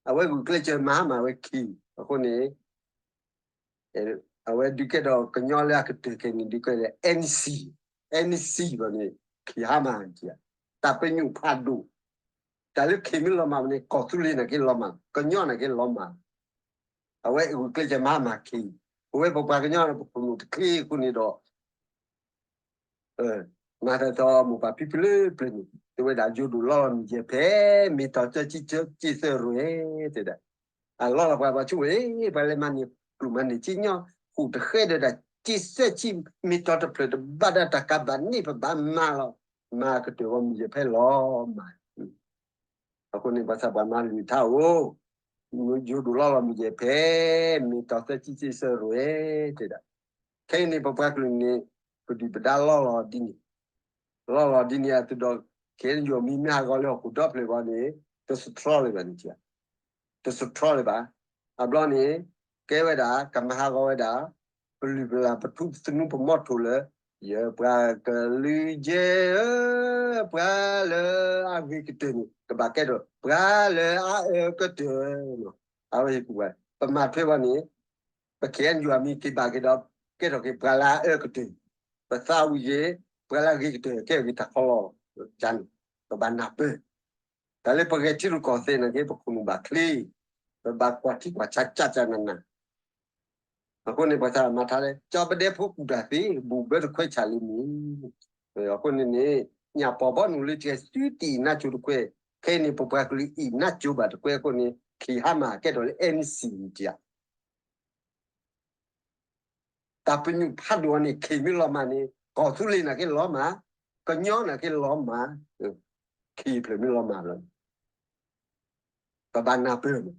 အဝဲဂုာ်ကျဲးစၢးမၤဟါမၢ်ဝဲခ့ၣ်အဃိန့ၣ် အဝဲဒုးကဲထီၣ်ကညီလၢအကတၢၢ်ခဲအံၤန့ၣ် ဒုးကဲလၢ NC, NC ဘၣ်န့ၣ် ခ့ၣ်ဟါမၢ်, တၢ်ပညိၣ်ဖးဒိၣ်, တၢ်လၢခ့ၣ်မ့ၢ်လီၤမၢ်ဘၣ်န့ၣ် ကီၢ်သူလ့ၤန့ၣ်က့လီၤမၢ်, ကညီန့ၣ်က့လီၤမၢ်, အဝဲဂုာ်ကျဲးစၢးမၤဟါမၢ်ခ့ၣ်, ပဝဲပပှၤကညီန့ၣ် ပခိၣ်နူာ်တချ့အဃိန့ၣ်ဒီး မၤသးဒီးမိၢ်ပၢ်ဖံဖုလၢပျၢၤန့ၣ် တဲဝဲဒၣ် ယိၤဒိၣ်လီလီၤမုၢ်ယဲၢ်ဖဲ မ့ၢ်တီၤသၢဆံက့သၢရုဲၣ်တဲဒၣ်, အလီလီၤပှၤဘၣ်ဆိၣ်ဝဲ ပှၤလဲၤမၤန့ၢ်ကျိၣ်မၤန့ၢ်က့ညီ ဃိာ်တဃဲဒီးဒၣ် က့သၢဆံ မ့ၢ်တီၤတဖျၢၣ်တဘၣ်ဒၣ်တၢ်ကးဘၣ်န့ၣ် ပဘၣ်မၤလီၤ, မၤကတၢၢ်ဝဲမုၢ်ယဲၢ်ဖဲလီၤမၢ် အဃိန့ၣ် ပှၤသးပှၢ်မၤလုၢ်ထါအိၣ်, ယိၤဒိၣ်လီလီၤမုၢ်ယဲၢ်ဖဲ မ့ၢ်တီၤသၢဆံက့သၢရုဲၣ်တဲဒၣ်, ခဲအံၤန့ၣ် ပပှၤကလုာ်န့ၣ် ပဒုၣ်ပဒါလီလီၤဒ်န့ၣ်, လီလီၤဒ်န့ၣ်အသိးဒီး ခဲအံၤယိၤမံၤမ့ၢ်ဟးဂီၤလၢဟီၣ်ခိၣ်ဒီဖျၢၣ်ဘၣ်န့ၣ် တစထြီလၢၤဘၣ်န့ၣ်, တစထြီလၢၤဘၣ်, အဘျီန့ၣ် ကဲဝဲဒၣ် ကမၤဟးဂီၤဝဲဒၣ် ပလုၢ်ပလၢ်ပထူပသနူပမီထိၣ်လၢ ယပှၤကလုာ်ယဲၢ်ဧၢ, ပှၤလၢအဂ့ၤကတၢၢ်န့ၣ် ကဘၣ်ကဲထီၣ် ပှၤလၢအအၢကတၢၢ်, အဝဲဟ့ၣ်ကူၣ်ဘၣ် ပမၤထွဲဘၣ်န့ၣ် ပခဲအံၤယိၤအမံၤက့ၤဘၣ်က့ၤဒီး ကဲထီၣ်က့ၤပှၤလၢအအၢကတၢၢ်, ပသးဝံၤက့ၤ ပှၤလၢအဂ့ၤကတၢၢ်ကဲထီၣ်က့ၤတၢ်ခီလီၤ, န့ၣ် ပဘၣ်နၢ်ပၢၢ်, တၢ်လၢပဂဲၤထံရူၢ်ကီၢ်သဲးန့ၣ်က့ ပခိၣ်နူာ်ဘၣ်ချ့, ပဘၣ်ကွၢ်ထံကွၢ်ဆးကၢ်ကၢ်နးနး အဃိန့ၣ် ပှၤသးမၤထါလၢ ကၠီပဒဲဖိကူၣ်တၢ်သ့ ဘူးဘၢတခွဲးဆၣ်လံမံၤ, အဃိန့ၣ်န့ၣ် ညၣ်ပီၢ်ဘီနုာ်လၢတဂဲၤသုတအံၣ်နါစိၤတခွဲး, ခဲအံၤန့ၣ်ပပှၤကလုာ်အံၣ်နါစိၤဘၣ်တခွဲးအဃိန့ၣ် ခ့ၣ်ဟါမၢ်ကဲထီၣ်လၢ NC န့ၣ်တယၤ တၢ်ပညိၣ်ဖးဒိၣ်အီၤန့ၣ် ခ့ၣ်မ့ၢ်လီၤမၢ်န့ၣ် ကီၢ်သူလ့ၤန့ၣ်က့လီၤမၢ်, ကညီန့ၣ်က့လီၤမၢ်, ခ့ၣ်ဖျၢၣ်မ့ၢ်လီၤမၢ်လီၤ, ပဘၣ်နၢ်ပၢၢ်န့ၣ်,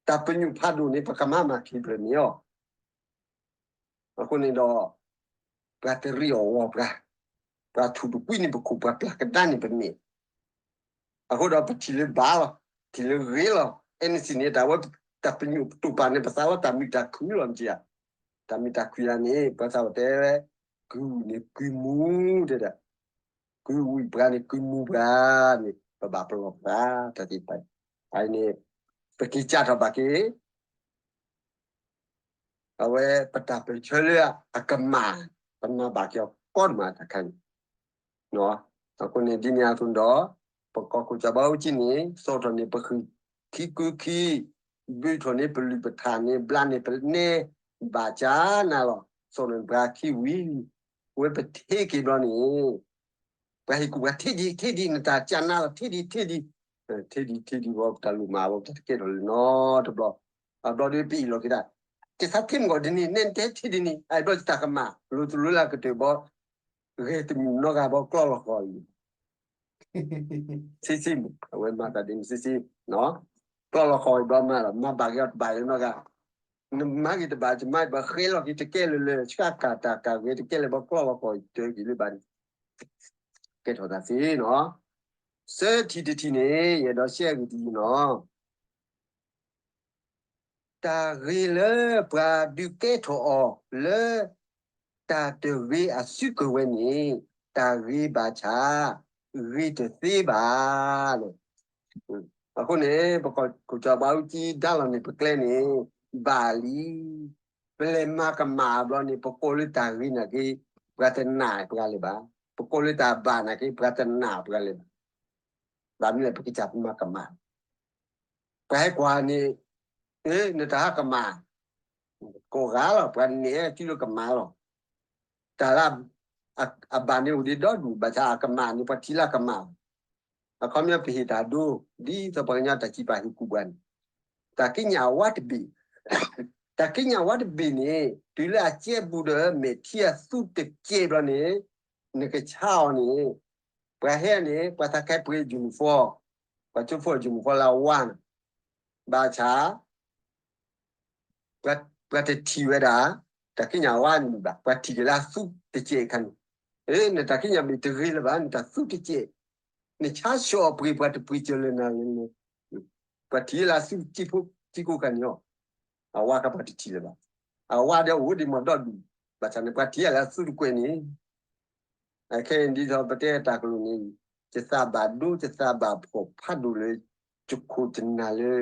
တၢ်ပညိၣ်ဖးဒိၣ်န့ၣ် ပကမၤမၢ်ခ့ၣ်ဖျၢၣ်န့ၣ်အီၤ, အဃိန့ၣ်ဒီး ပှၤတရံးအီၣ်ဝီၤပှၤ, ပှၤထူၣ်တကွံန့ၣ်ပခိၣ် ပှၤပျၢ်ကဒါန့ၣ်ပမဲာ် အဃိဒီးပထံၣ်လၢဘၣ်လီၤ, ထံၣ်လၢဂ့ၤလီၤ, NC န့ၣ် တၢ်ဝဲ တၢ်ပညိၣ်ပတူၢ်ပာ်န့ၣ် ပသးလီၤတၢ်မုာ်တၢ်ခုၣ်လီၤမ့ၢ်ဧါ, တၢ်မုာ်တၢ်ခုၣ်ယၤန့ၣ် ပှၤသးဝဲတဲဝဲ, ကုၢ်န့ၣ်ကုၢ်မူတဲဒၣ်, ကုၢ်ဝံၣ်ပှၤန့ၣ် ကုၢ်မူပှၤန့ၣ် ပဘၣ်ပလီၢ်ပှၤ, တၢ်သ့ၣ်တဖၣ်အံၤန့ၣ် ပက့ၤကးထီၣ်ဘၣ်က့ၤ အဝဲပတၢ်ပၢၢ်ဆၢလၢအကမၣ်, ပမၤဘၣ်က့ၤအီၤကီဒိၣ်မးတခါန့ၣ်, အဃိန့ၣ်ဒ်န့ၣ်အသိးဒီး ပကီၢ်ခိၣ်စီၤဘးအူကၠံန့ၣ် စိာ်ထီၣ်န့ၢ်ပဃံၢ်ခံကုခံ, ဘုးထီၣ်န့ၢ်ပလုၢ်ပထၢ်န့ၣ် ဘျါန့ၢ်ပနဲ ဘၣ်ကၠါနၤလီၤ, စိာ်ထီၣ်န့ၢ်ပှၤခံဝံၤ, အဝဲပထ့က့ၤဘျီန့ၣ် ပှၤဟ့ၣ်ကူၣ်ပှၤထ့ဒံး ထ့ဒံး နတၢ်ကၠါနၤလီၤ ထ့ဒံး ထ့ဒံး, ထ့ဒံး ထ့ဒံးဘီ ပတၢ်လိၣ်မၤဘီ ပတၢ်တကဲထီၣ်လၢၤနီတဘျီ, အဘျီဒီးပအ့ၣ်လိာ်က့ၤဒၣ်, ကသးထ့မုၢ်ဂီၢ်ဒ်န့ၣ် နဲနတဲထ့ဒ်န့ၣ် အဘျီယတၢ်ကမၣ် လိၤတလိၤလၢအကတၢၢ်ဘီ, ဂဲၤတမုၢ်နီၢ်ဂၤဘီ ကျီလီၤဃီၤအံၤ ဆ့ဆ့မး အဝဲမၤသးဒ်န့ၣ်ဆ့ဆ့, ကျီလီၤဃီၤအံၤဘျီမးလီၤ မၤဘၣ်က့ၤအီၤတဘၣ်လၢနီၢ်ဂၤ, နမၤက့ၤတဘၣ် ယမၤဘၣ်ဃဲလီၤက့ၤတကဲလၢာ်လၢာ် ဆှၣ်ကၢ်တၢ်ကၢ်ဂဲၤတကဲလၢာ်ဘီ ကျီလီၤဃီၤအံၤတၢ်က့ၤလၢဘၣ်န့ၣ်, ကဲထီၣ်တၢ်သ့နီၤ, သၢထံၣ်တထံၣ်န့ၣ် ယအဲၣ်ဒိးရှဲဂ့ၤတယံၤနီၤ တၢ်ဂ့ၤလၢပှၤဒုးကဲထီၣ်အီၤလၢ တၢ်တဂ့ၤအစုကဝဲၤန့ၣ် တၢ်ဂ့ၤဘၣ်ဆၣ် ဂ့ၤတသ့ဘၣ်. အဃိန့ၣ် ပကီၢ်ခိၣ်စီၤဘးအူကၠံဒါလီၤန့ၣ် ပကျဲန့ၣ် ဘၣ်လံ. ပလဲၤမၤကမၣ်အဘျီန့ၣ် ပကိးလၢတၢ်ဂ့ၤနာ်က့ ပှၤတနာ်ပှၤလၢၤဘၣ်. ပကိးလၢတၢ်ဘၣ်နာ်က့ ပှၤတနာ်ပှၤလၢၤဘၣ်. ဘၣ်မနုၤလဲၣ် ပကစၢ်ပမၤကမၣ် ပှၤဟဲကွၢ်န့ၣ် နတၢ်ဟးကမၣ် ကိးဂၤလီၤ ပှၤနဲၣ်တုၤလၢကမၣ်လီၤ. တၢ်လၢအဘၣ်န့ၣ်အိၣ်ဒံးဒီဒူၣ် ဘၣ်ဆၣ်အကမၣ်န့ၣ် ပှၤထံၣ်လၢကမၣ်လီၤ. အခီပညီပဟ့ၣ်တၢ်ဒိ ဒ်သိးပှၤကညီတၢ်စံးပာ်ဟ့ၣ်ကူၣ်ပှၤန့ၣ် တၢ်ကံးညာ်အဝါတဘ့ၣ် တၢ်ကံးညာ်ဝါတဘ့ၣ်န့ၣ် တုၤလၢအကဲဘူးဒီးမဲာ်ထံအသူတကဲဘျီန့ၣ် နကဆါအီၤန့ၣ် ပှၤဟဲန့ၣ် ပှၤသးကဲပှ့ၤ uniform ပှၤကၠိဖိ uniform လၢအဝါန့ၣ် ဘၣ်ဆၣ် ပှၤတထံၣ်ဝဲဒၣ် တၢ်ကံးညာ်ဝါန့ၣ်ဘၣ် ပှၤထံၣ်က့ၤလၢအသူတကဲခါန့ၣ် နတၢ်ကံးညာ်ဘ့ၣ်တဂ့ၤလၢၤဘၣ် နတၢ်သူတကဲ နဆါဆှီအပှ့ၤ ပှၤတပှ့ၤစၢၤလၢနၤလၢ ပှၤထံၣ်လၢအသူတကဲဖိတကဲခါန့ၣ်လီၤ. အဝါခါပှၤတထံၣ်လၢၤဘၣ်. အဝါဒီးအိၣ်ဒံးမ့ၢ်ဒီဒူၣ် ဘၣ်ဆၣ်န့ၣ် ပှၤထံၣ်လၢအသူတကွဲးန့ၣ် အခဲအံၤဒ်သိးပတဲတၢ်ကလုၢ်န့ၣ် ယသးဘၣ်ဒိယသးဘၣ်ဖှီၣ်ဖးဒိၣ်လၢ ယခိၣ်တနၢ်လၢ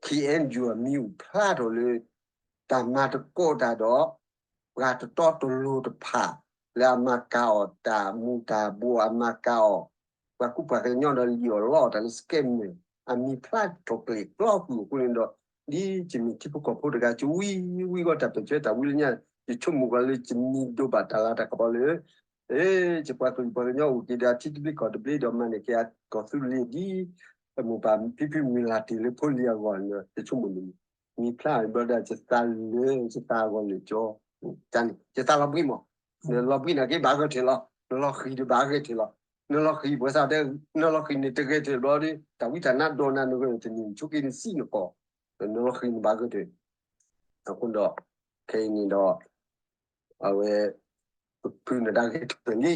ခ့ၣ်အဲၣ်ယူၣ် အမံၤအိၣ်ဖျါထီၣ်လၢ တၢ်မၤသကိးတၢ်ဒီး ပှၤတတီတလိၤတဖၣ် လၢအမၤကၤအီၣ်တၢ်မူၤတၢ်ဘှီး အမၤကၤအီၣ် ပှၤကူပှၤကညီဒီးလံၣ်အီၣ်လီအီၣ်တၢ်လၢ scammer အမံၤဖျါထီၣ်ကျဲၣ်ကျီကွံာ်အဃိန့ၣ်ဒီး ဒ်ယမ့ၢ်ထံဖိကီၢ်ဖိတဂၤ ကဝံဝံဂီၢ်တၢ်ပၢၢ်ဆၢတၢ်ဝံလၢညါ ယဆိကမိၣ်ကွၢ်လၢယမံၤဒိးဘၣ်တၢ်လၤတၢ်ကပီၤလၢ ယပှၤကလုာ်ပှၤကညီအိၣ်က့ၤဒီးအထံတဘျ့ကီၢ်တဘျ့ဒီးမၤန့ၢ်က့ၤအကီၢ်သူလ့ၤဒ် အမိၢ်ပၢ်ဖံဖုမုၢ်လၢ်တ့ၢ်လၢဖိလံၤအဂီၢ်န့ၣ် ယဆိကမိၣ်န့ၣ် မံၤဖျါဘျီဒီး ယသးလၢာ် ယသးအဂီၢ်လၢာ်ကၠီ တၢ်န့ၣ် ယသးလီၤဘှံးမး နလီၤဘှံးနာ်က့ဘၣ်ဂဲၤထၢၣ်လီၤ နလီၤဃံၤဒီးဘၣ်ဂဲၤထၢၣ်လီၤ နလီၤဃံၤပှၤသးတဲ နလီၤဃံၤန့ၣ်တဂဲၤထၢၣ်ဘျီဒီး တၢ်ဝံတၢ်နါဒိၣ်နၤ နဂဲၤထၢၣ်န့ၣ် ဆိက့ၤနစံၣ်နကီၢ် နလီၤဃံၤန့ၣ်ဘၣ်ဂဲၤထၢၣ် အဃိဒီး ခဲအံၤန့ၣ်ဒီး အဝဲ ပဖုနဒၣ်ဂဲၤထၢၣ်လံ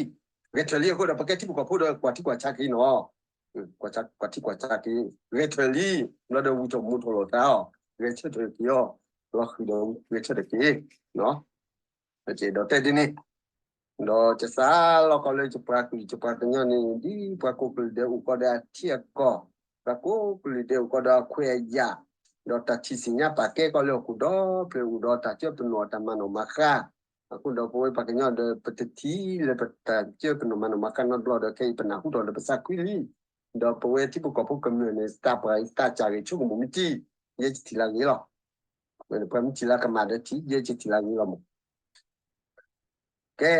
ဂဲၤထၢၣ်လံအဃိဒီး ပကဲထံဖိကီၢ်ဖိဒီး ကွၢ်ထံကွၢ်ဆးက့ၤနီၤ ကွၢ်ထံကွၢ်ဆးက့ၤ ဂဲၤထၢၣ်လံ ဘျီဒီးဝံၤထီၣ်မူထီၣ်လီၤသးအီၤ ဂဲၤဆၢထၢၣ်က့ၤအီၤ လီၤဃံၤဒီးဂဲၤဆၢထၢၣ်က့ၤ ဒီးတဲဒ်န့ၣ် ဒီးယသးလီၤကီးလၢယပှၤကလုာ်ယပှၤကညီန့ၣ် ဒ်ပှၤကိးကလုာ်ဒဲးအိၣ်ကီးဒီးအထံအကီၢ် ပှၤကိးကလုာ်ဒဲးအိၣ်ကီးဒီးအခွဲးအယာ် ဒီးတၢ်ထံၣ်သ့ၣ်ညါပာ်ကဲကီးလၢဟီၣ်ခိၣ်ဒီဖျၢၣ်အိၣ်ဒီးတၢ်ကၢပနီၣ်တၢ်မၤနီၣ်မၤဃါ အဃိဒီးပဝဲပှၤကညီဒီး ပတထံၣ်လၢပတၢ်ကၢပနီၣ်မၤနီၣ်မၤဃါနီတဘျီဒီး ခဲအံၤပနၢ်ဟူထီၣ်ဒီးပသးခုလံ ဒီးပဝဲထံဖိကီၢ်ဖိကမျၢၢ်န့ၣ် သးပှၢ်သးစၢ်ဂ့ၤဆိကမိၣ်မ့ၢ်တံၢ် ယဲယထံၣ်လၢဂ့ၤလီၤ ပှၤမ့ၢ်ထံၣ်လၢကမၣ်ဒီးထံၣ် ယဲယထံၣ်လၢဂ့ၤလီၤမး ကဲ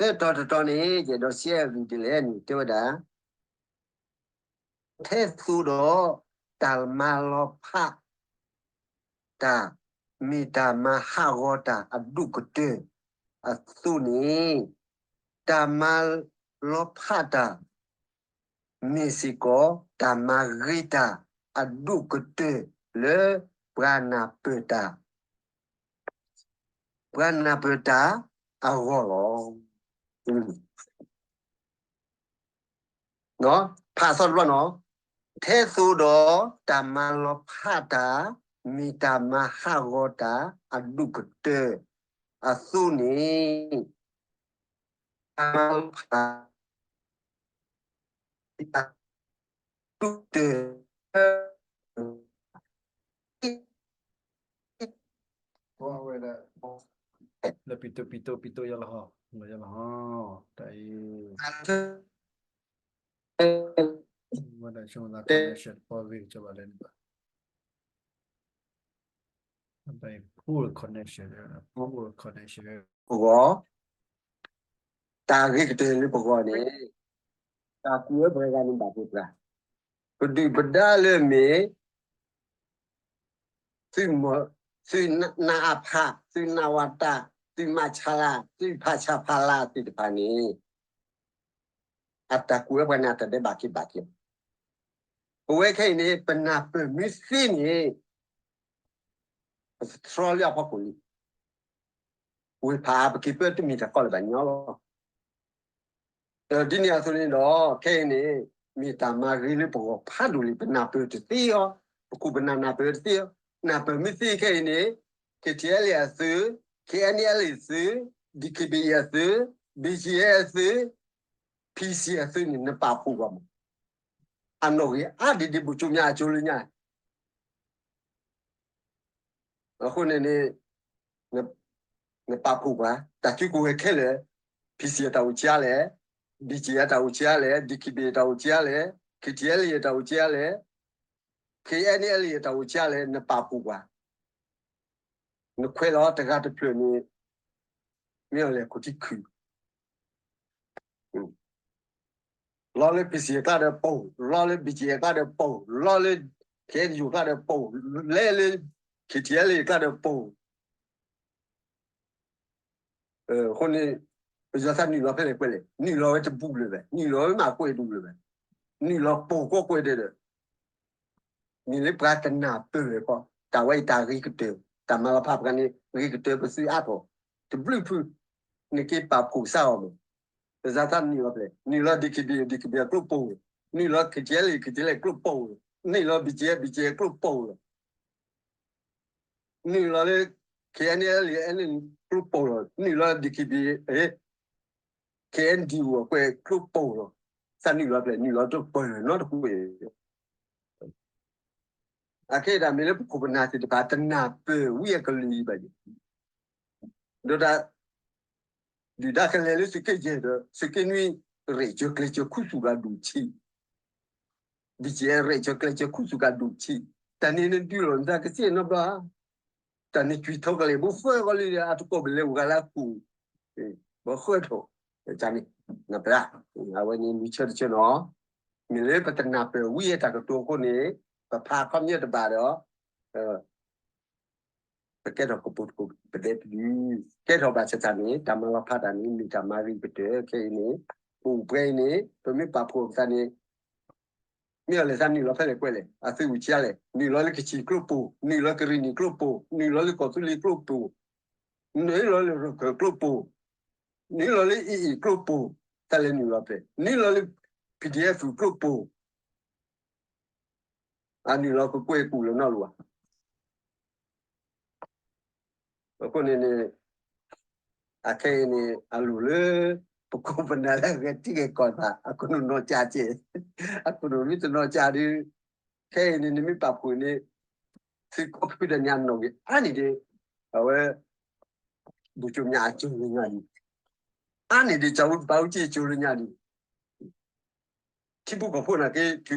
သၢတီၤတတီၤန့ၣ် ယအဲၣ်ဒိးရှဲအဂ့ၢ်ဒ်လဲၣ်န့ၣ် တဲဝဲဒၣ် ထဲသိးဒီး တၢ်မၤလီၤဖးတၢ် မ့ၢ်တၢ်မၤဟးဂီၤတၢ်အဒိၣ်ကတၢၢ်အသိးန့ၣ် တၢ်မၤလီၤဖးတၢ် မ့ၢ်စ့ၢ်ကီး တၢ်မၤဂ့ၤတၢ်အဒိၣ်ကတၢၢ်လၢပှၤနၢ်ပၢၢ်တၢ် ပှၤနၢ်ပၢၢ်တၢ်အဂီၢ်လီၤ. ဖးအသီတဘျီနီၤ, ထဲသိးဒီးတၢ်မၤလီၤဖးတၢ် မ့ၢ်တၢ်မၤဟးဂီၤတၢ်အဒိၣ်ကတၢၢ်အသိးန့ၣ် တၢ်မၤလီၤဖးတၢ် ဒိၣ်ကတၢၢ် လၢပံတိပံတိပံတိယလီၤဟီ, လီၤယလီၤဟီ, တၢ်အံၤ ဝဲဒၣ်ဆိသး connection ပီဂ့ၤကဘၣ်လဲၣ်န့ၣ်ဘၣ်, တၢ်အံၤ poor connection, poor connection ပဂီၢ်, တၢ်ဂ့ၤကတၢၢ်လၢပဂီၢ်န့ၣ် တၢ်ကူၣ်ဝဲပှၤဂၤန့ၣ်ဘၣ်ပှၤ, ပဒုၣ်ပဒါလၢအမ့ၢ် သုးမီၤ, သုးနအဖ, သုးနဝတ, သုးမဆလ, သုးဖဆဖလသ့ၣ်တဖၣ်န့ၣ် အတၢ်ကူၣ်ဝဲပှၤန့ၣ် အတၢ်ဒဲးဘးက့ၤဘၣ်က့ၤ, ပဝဲခဲအံၤန့ၣ် ပနၢ်ပၢၢ်မ့ၢ်သ့န့ၣ် ပတတြီလၢအဖီခိၣ်လံ. ဝ့ၢ်ဖးအါပက့ၤပၢတမ့ၢ်တၢ်ကီလၢၤဘၣ်ညီလီၤ. ဒ်န့ၣ်အသိးန့ၣ်ဒီး ခဲအံၤန့ၣ် မ့ၢ်တၢ်မၤဂ့ၤလၢပဂီၢ်ဖးဒိၣ်လံ, ပနၢ်ပၢၢ်တသ့အီၤ, ပခိၣ်ပနၢ်နၢ်ပၢၢ်တသ့အီၤ, နၢ်ပၢၢ်မ့ၢ်သ့ခဲအံၤန့ၣ် KTLA အသုး, KNLA အသုး, DKBA အသုး, BGF အသုး, PC အသုးန့ၣ် နပာ်ဖှိၣ်ပှၤမး, အနီၣ်ဂံၢ်အါဒ်ဒ် ဗိုလ်ချုပ် မြအကၠိလၢညါ အဃိန့ၣ်န့ၣ် နပာ်ဖှိၣ်ပှၤ တၢ်စုကဝဲၤခဲလၢာ်, PC အတၢ်အိၣ်ဆံးအါလဲၣ်, BGF အတၢ်အိၣ်ဆံးအါလဲၣ်, DKBA အတၢ်အိၣ်ဆံးအါလဲၣ်, KTLA အတၢ်အိၣ်ဆံးအါလဲၣ်, KNLA အတၢ်အိၣ်ဆံးအါလဲၣ် နပာ်ဖှိၣ်ပှၤ, နခွဲးလီၤတဂၤတဖျၢၣ်န့ၣ် မ့ၢ်အီၤလဲၣ်ခိၣ်ထံခုၣ် လီၤလၢ PC အကျါဒီးပိာ်, လီၤလၢ BGF အကျါဒီးပိာ်, လီၤလၢ KNU အကျါဒီးပိာ်, လဲၤလၢ KTLA အကျါဒီးပိာ်, အဃိန့ၣ် ပယီၤသးနုာ်လီၤဖဲလဲၣ်ကွဲးလဲၣ်, နုာ်လီၤဝဲတဘူးလၢၤဘၣ်, နုာ်လီၤဝဲမးကွဲးဒူလၢၤဘၣ်, နုာ်လီၤပိာ်ကီကွဲးဒဲးဒီး မ့ၢ်လၢပှၤတနၢ်ပၢၢ်ဝဲခီ, တၢ်ဝဲအံၤတၢ်ဂ့ၤကတၢၢ်, တၢ်မၤလီၤဖးပှၤန့ၣ် ဂ့ၤကတၢၢ်ပသုးအါထီၣ်, တဘျုးဖုး, နက့ၤပာ်ဖှိၣ်စးအီၤမး, ပယီၤသးနုာ်လီၤဖဲလဲၣ်, နုာ်လီၤ DKBA, DKBA အကျိပိာ်ဝဲ, နုာ်လီၤ KTLA, KTLA အကျိပိာ်ဝဲ, နုာ်လီၤ BGF, BGF အကျိပိာ်ဝဲ နုာ်လီၤလၢ K N L A န့ၣ် ကျိပိၢ်လီၤ, နုာ်လီၤ D K B A, K N D O အကွဲးကျိပိၢ်လီၤ, သးနုာ်လီၤဖဲလဲၣ်, နုာ်လီၤတပၢၢ်နီတကွဲး အခဲအံၤဒၣ်မ့ၢ်လၢပခိၣ်ပနၢ်သ့ၣ်တဖၣ် တနၢ်ပၢၢ်ဝံအကလုၢ်အံၤဘၣ်, ဒီးတၢ် ဒုၣ်ဒါကလဲၤလၢသုးက့ယဲၢ်ဒီး သုးက့နွံ ရဲၣ်စၢၤကျဲၤစၢၤခူသူၣ်ကဒီးဆံး, ဘံၣ်ကဲ ရဲၣ်စၢၤကျဲၤစၢၤခူသူၣ်ကဒီးဆံး, တၢ်န့ၣ်နဒုးလီၤနသးကသ့ၣ်နီတဘျီဧါ, တၢ်န့ၣ်ကွံာ်ထီကလဲာ် ဘိဃၢဃီလံဒီး အတကိးပလဲၤအိၣ်ဂၤလၢအခိၣ်, ဘၣ်ဃၢထီၣ်, န့ၣ်, အဝဲန့ၣ်လွံၢ်ဆၢတဆၢနီၤ, မ့ၢ်လၢပတနၢ်ပၢၢ်ဝံအတၢ်ကတိၤအဃိန့ၣ်, ပဖးခီပညီတဘၣ်ဒီး ပကဲထီၣ်ကပိာ်တကိးပဒဲပဒုး, ကဲထီၣ်ဘၣ်ဆၣ်တၢ်န့ၣ် တၢ်မၤလီၤဖးတၢ်န့ၣ် မ့ၢ်တၢ်မၤဂ့ၤကတၢၢ် ခဲအံၤန့ၣ်, ပအိၣ်ပှဲၤအံၤန့ၣ် ပမ့ၢ်ပာ်ဖှိၣ်ပသးန့ၣ်, မ့ၢ်အီၤလဲၣ်သးနုာ်လီၤဖဲလဲၣ်ကွဲးလဲၣ်, အသုးဝံၣ်ဆံးလဲၣ်, နုာ်လီၤလၢကချံၣ်ကျိပိၢ်, နုာ်လီၤကရံၣ်နံၣ်ကျိပိၢ်, နုာ်လီၤလၢကီၢ်သူလ့ၤကျိပိၢ်, နုာ်လီၤလၢရခၢၣ်ကျိပိၢ်, နုာ်လီၤလၢအ့ၣ်အ့ၣ်ကျိပိၢ်, တၢ်လဲၤနုာ်လီၤဖဲလဲၣ်, နုာ်လီၤလၢ P D F ကျိပိၢ် အနုာ်လီၤကကွဲးကူၣ်လၢၤနီတဘျီဘၣ်. အဃိန့ၣ်န့ၣ်, အခဲအံၤန့ၣ် အလိၣ်လၢ ပခိၣ်ပနၢ်လၢအဂဲၤထံဂဲၤကီၢ်သး အခိၣ်နူာ်နီၢ်ကၠးကဲး, အခိၣ်နူာ်မ့ၢ်တနီၢ်ကၠးဒီး, ခဲအံၤန့ၣ် နမ့ၢ်ပာ်ဖှိၣ်န့ၣ် သုးကီၢ်ဖုဒီးညါနီၣ်ဂံၢ်အါန့ၢ်ဒံး, အဝဲ ဒိၣ်ကၠိမၠးအကၠိလၢညါဒံး, အါန့ၢ်ဒံး ကၠီၤအူပာ်အူကၠံအကၠိလၢညါဒံး ထံ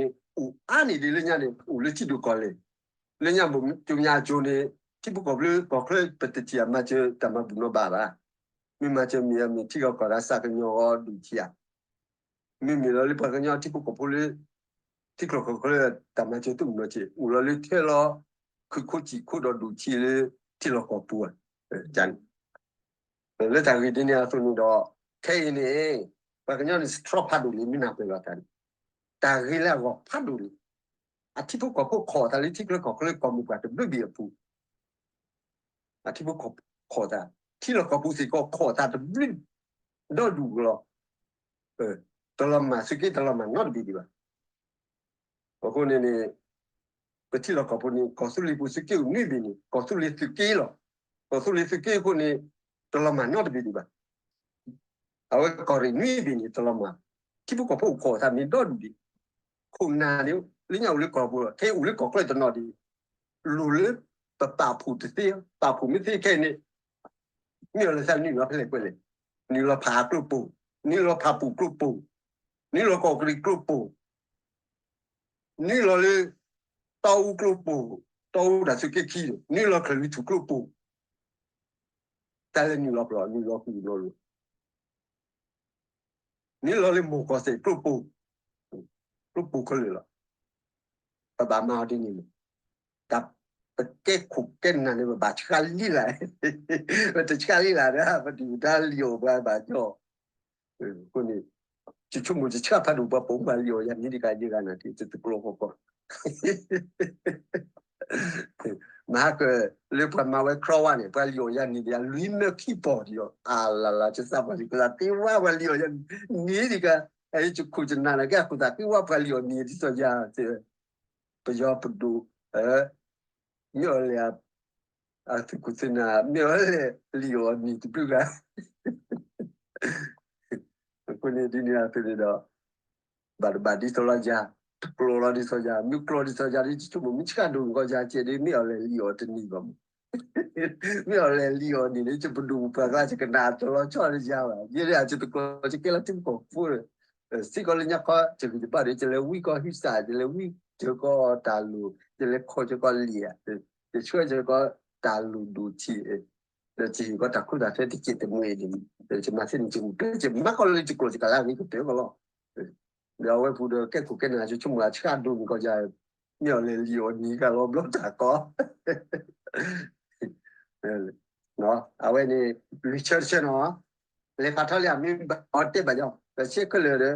ဖိကီၢ်ဖိနာ်က့ ထုးပြးထီၣ်သးန့ၣ် အိၣ်အါန့ၢ်ဒံးလၢညါန့ၣ် အိၣ်လၢထံဒိၣ်ကီၢ်လဲၢ်, လၢညါဘိၣ်ကၠိမၠးအကၠိန့ၣ် ထံဖိကီၢ်ဖိလၢကီၢ်ချၢပတထံၣ်အမၤစၢၤတၢ်မၤဘူၣ်နီၢ်ဘၣ်ဘၣ်, မ့ၢ်မၤစၢၤမ့ၢ်အမ့ၢ်ထံဂၤကီၢ်ဂၤစးကညီၤအီၤဒိၣ်ထံဧါ, မ့မ့ၢ်လီၤလၢပှၤကညီထံဖိကီၢ်ဖိလၢ ထံချၢကီၢ်ချၢတၢ်မၤစၢၤသူၣ်မုာ်နီၢ်ဆံး အိၣ်လီၤလၢထဲလီၤ ခုၣ်ခိၣ်စံၣ်ခိၣ်ဒီးဒိၣ်ထံလၢ ထံလီၢ်ကီၢ်ပူၤဧါ, န့ၣ် လၢတၢ်ဂ့ၢ်ဒ်န့ၣ်အသိးန့ၣ်ဒီး ခဲအံၤန့ၣ် ပှၤကညီန့ၣ် strong ဖးဒိၣ်လံ မ့ၢ်နၢ်ပၢၢ်လိာ်သးန့ၣ် တၢ်ဂ့ၤလၢအဂီၢ်ဖးဒိၣ်လံ. အထံဖိကီၢ်ဖိခိးသးလၢထံချၢကီၢ်ချၢကီၢ်မုၢ်ပှၢ်တဘျုးဘ့ၣ်အပူၤ, အထံဖိကီၢ်ဖိခိးသး, ထံလီၢ်ကီၢ်ပူၤစ့ၢ်ကီးခိးသးတဘျုး ဒီဒူၣ်ကလီၤ, တလီၤမၢ်သုးက့ တလီၤမၢ်နီတဘ့ၣ်ဒံးဘၣ်. အဃိန့ၣ်န့ၣ် ပထံလီၢ်ကီၢ်ပူၤန့ၣ် ကီၢ်သူလ့ၤပူၤသုးက့အိၣ်နွံဘ့ၣ်န့ၣ် ကီၢ်သူလ့ၤသုးက့လီၤ. ကီၢ်သူလ့ၤသုးက့အဃိန့ၣ် တလီၤမၢ်နီတဘ့ၣ်ဒံးဘၣ်. အဝဲကီၢ်ရ့ၣ်နွံဘ့ၣ်န့ၣ် တလီၤမၢ်, ထံဖိကီၢ်ဖိအိၣ်ခိးသးမ့ၢ်ဒီဒူၣ်ဒံး, ခိၣ်နၢ်န့ၣ် လၢညါအိၣ်လၢကီၢ်ပူၤလီၤ, ခဲအံၤအိၣ်လၢကီၢ်ချၢတနီၤဒံး, လိၣ်လၢပပာ်ဖှိၣ်တသ့, ပာ်ဖှိၣ်မ့ၢ်သ့ခဲအံၤန့ၣ် မ့ၢ်အီၤလၢသးနုာ်လီၤဖဲလဲၣ်ကွဲးလဲၣ်, နုာ်လီၤဖးကျိပိၢ်, နုာ်လီၤဖးပူၣ်ကျိပိၢ်, နုာ်လီၤကီၢ်ကရံၣ်ကျိပိၢ်, နုာ်လီၤလၢ တီအူကျိပိၢ်, တီအူတၢ်သုးက့ခံဒီး နုာ်လီၤချၢၣ်လွံၢ်ထူၣ်ကျိပိၢ်, တၢ်လဲၤနုာ်လီၤဖျိး နုာ်လီၤဃုာ်နီၤလိၤ နုာ်လီၤလၢမိၢ်ကီၢ်စဲၣ်ကျိပိၢ်, ကျိပိၢ်ခဲလၢာ်လီၤ. ပဘၣ်မၤအီၤဒ်န့ၣ်လီၤ. တၢ်ပကဲခိၣ်ကဲနၢ်န့ၣ် ပဘၣ်ဆှါလံလၢ်, ပတဆှါလံလၢ်ဒီး ပဒုၣ်ပဒါလံၣ်အီၣ်ပှၤဘၣ်ကီ, အဃိန့ၣ် ယဆိကမိၣ်ယဆှၢဖးဒိၣ် ပှၤပိာ်မုၣ်ပှၤလံၣ်အီၣ်ယၤန့ၣ်တဂၤယဲဂၤနၤ တသကိးဃီဃီ မဟါကၢၣ် လၢပှၤမၤဝဲ ခရီဝါ န့ၣ် ပှၤလံၣ်အီၣ်ယၤန့ၣ်ဒီး လွံၢ်မၢခံပီၢ်ဒံးအီၤ အလၢ်လၢ် ယသးပှၢ်လံ ကသးသ့ဝါ ပှၤလံၣ်အီၣ်ယၤန့ၣ်တဂၤ, ယခိၣ်ယနၢ်န့ၣ် ကဲခိၣ်သးသ့ဝါ ပှၤလံၣ်အီၣ်န့ၣ်ဒ်သိးယၤ, ပယီၤပဒိၣ်, မ့ၢ်အီၤလဲၣ်, အသုးခိၣ်သုးနၢ် မ့ၢ်အီၤလဲၣ် လံၣ်အီၣ်န့ၣ်တဘျုးဂၤ အဃိန့ၣ်ဒ်န့ၣ်အသိးန့ၣ်ဒီး ဘၣ်တဘၣ်ဒ်သိးလီၤယၤ, တကျိၤလီၤဒ်သိးယၤ, မ့ၢ်ကျိၤဒ်သိးယၤဒီး ယဆိကမိၣ် မ့ၢ်ဆှၢဒိၣ်န့ၣ်ကီးယၤကဲးဒီး မ့ၢ်အီၤလဲၣ်လံၣ်အီၣ်တန့ၢ်ဘၣ်မး, မ့ၢ်အီၤလဲၣ်လံၣ်အီၣ်န့ၣ်ဒီး ယပဒိၣ်ပပှၢ်ကျါ ယကနၣ်တလီၤဆီဒီးယၤဘၣ်, ယဲဒၣ်ယတကျိၤ ယကဲလၢထံဖိကီၢ်ဖိဒီး စ့ၢ်ကီးလၢညါခီ ယဂံၢ်ယဘါဒီး ယလဲၤဝံကီၢ်ဟံးစး ယလဲၤဝံကီၢ်တၢ်လိၣ် ယလဲၤခိးကီၢ်လံၣ်, ယဆှၢကီၢ်တၢ်လိၣ်ဒိၣ်ထံး, ဒီးယဟ့ၣ်ကီၢ်တၢ်ခိတၢ်သွဲတစဲးတမှဲးန့ၣ်, ယမၤသ့န့ၣ် ယမူတၢ် ယမၤကီၢ်လၢယကျိၤ ယကလၢအဂ့ၤကတၢၢ်ကီးလီၤ. ဒီးအဝဲပူၤဒီး ကဲခိၣ်ကဲနၢ် ယဆိကမိၣ်အဆှၢဒိၣ်န့ၣ်ကီးယၤ, မ့ၢ်အီၤလဲၣ်လံၣ်အီၣ်န့ၣ်ကလီၤဘျီတၢ်ကီ အဝဲန့ၣ် လွံၢ်ဆၢတဆၢနီၤ, လဲၤဖးထီလံ မ့ၢ်အီၤတဲဘၣ်ယီၤ တဆၢခဲလၢာ်ဒီး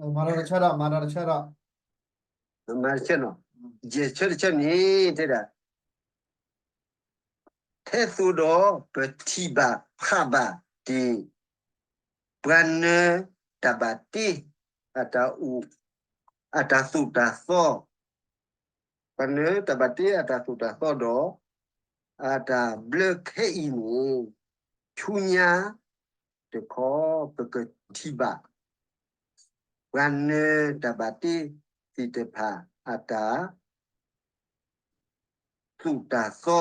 မၤဒီးတဆၢဒီး မၤဒီးတဆၢဒီး မၤတဆၢနီၤ, ယဲၢ်ဆၢတဆၢန့ၣ် တဲဒၣ် ထဲသိးဒီးပထံၣ်ဘၣ်ဖးဘၣ်တ့ၢ် ပှၤနၢၤတၢ်ဘၣ်တ့ အတၢ်အိၣ် အတၢ်သိၣ်တၢ်သီ, ပှၤနၢၤတၢ်ဘၣ်တ့အတၢ်သိၣ်တၢ်သီဒီး အတၢ်ဘျၢခဲအံၤန့ၣ် ဆူညါတခီ ပကထံၣ်ဘၣ် ပှၤနၢၤတၢ်ဘၣ်တ့သ့ၣ်တဖၣ် အတၢ် သူၣ်တၢ်သီ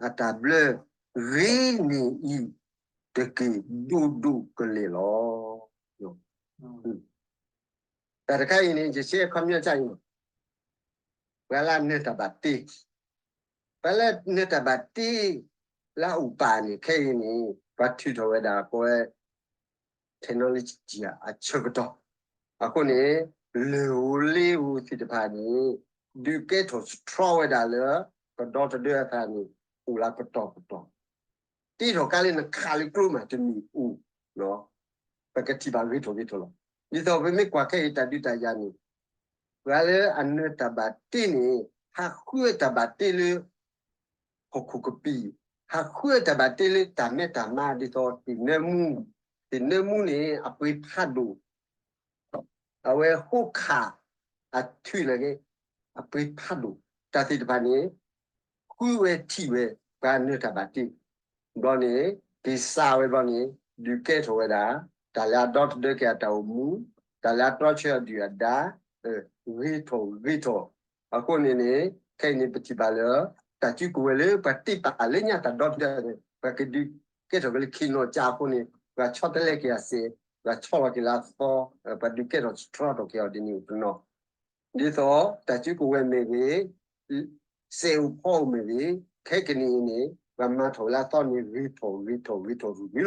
အတၢ်ဘျၢ ဂ့ၤန့ၢ်အံၤ တက့ၢ်ဒိၣ်ဒိၣ်ကလဲာ်လီၤ. တၢ်တခါအံၤန့ၣ် ယရှဲခီပညီတၢ်အံၤ, ပှၤလၢအနၢၤတၢ်ဘၣ်တ့, ပှၤလၢအနၢၤတၢ်ဘၣ်တ့ လၢအအိၣ်ပာ်န့ၣ် ခဲအံၤန့ၣ် ပှၤထုးထီၣ်ဝဲဒၣ်ကိးဝဲ technology အဆၢကတီၢ်, အဃိန့ၣ် လၢၢ်ဧိၤလ့ဧိၤသ့ၣ်တဖၣ်န့ၣ် ဒုးကဲထီၣ်စထြီဝဲဒၣ်လၢ ကဒီသဒၢအသးန့ၣ် အိၣ်လၢပတီၢ်ပတီၢ်, တ့ထီၣ်ကါလၢနခးလၢကျိမးတမ့ၢ်အိၣ်, ပကထံၣ်ဘၣ်ဂ့ၤထီၣ်ဂ့ၤထီၣ်လီၤ. ဒ်သိးပမ့ၢ်ကွၢ်ခဲအံၤတၢ်ဒုးတၢ်ယၤန့ၣ် ပှၤလၢအနၢၤတၢ်ဘၣ်တ့န့ၣ် ဟးဃုတၢ်ဘၣ်တ့လၢ ဟီၣ်ခိၣ်ကပံာ်, ဟးဃုတၢ်ဘၣ်တ့လၢတၢ်မဲတၢ်မါဒ်သိးသ့ၣ်နၢမူ, သ့ၣ်နၢမူန့ၣ် အပှ့ၤဖးဒိၣ်, အဝဲဃိခး အထုးန့ၣ်က့ အပှ့ၤဖးဒိၣ်, တၢ်သ့ၣ်တဖၣ်န့ၣ် ဃုဝဲထံၣ်ဝဲ ပှၤနၢၤတၢ်ဘၣ်တ့ ဘျီန့ၣ် က့ၤစးဝဲဘျီန့ၣ် ဒုးကဲထီၣ်ဝဲဒၣ် တၢ်လၢအဒီသဒၢက့ၤအတၢ်အိၣ်မူ, တၢ်လၢအတြီဆၢအဒုၣ်အဒါ, ဂ့ၤထီၣ်ဂ့ၤထီၣ်, အဃိန့ၣ်န့ၣ် ခဲအံၤန့ၣ် ပထံၣ်ဘၣ်လၢ တၢ်စုကဝဲၤလၢပှၤတ့ပာ်လၢညါတၢ်ဒီသဒၢန့ၣ် ပှၤကဒုးကဲထီၣ်က့ၤလၢခံနီၤကၠၢအဃိန့ၣ် ပှၤဆီတလဲက့ၤအစဲး, ပှၤဆီလီၤက့ၤလၢအသီ, ပှၤဒုးကဲထီၣ်စထြီထီၣ်က့ၤအီၤဒ်န့ၣ်တနီၤ ဒ်သိးတၢ်စုကဝဲၤမ့ၢ်ဂ့ၤ, စဲးအိၣ်ဖီအိၣ်မ့ၢ်ဂ့ၤ, ခဲကနံၣ်အံၤန့ၣ် ပှၤမၤထီၣ်လၢအသီန့ၣ် ဂ့ၤထီၣ်ဂ့ၤထီၣ်ဂ့ၤထီၣ်ရူၤရူၤလီၤ.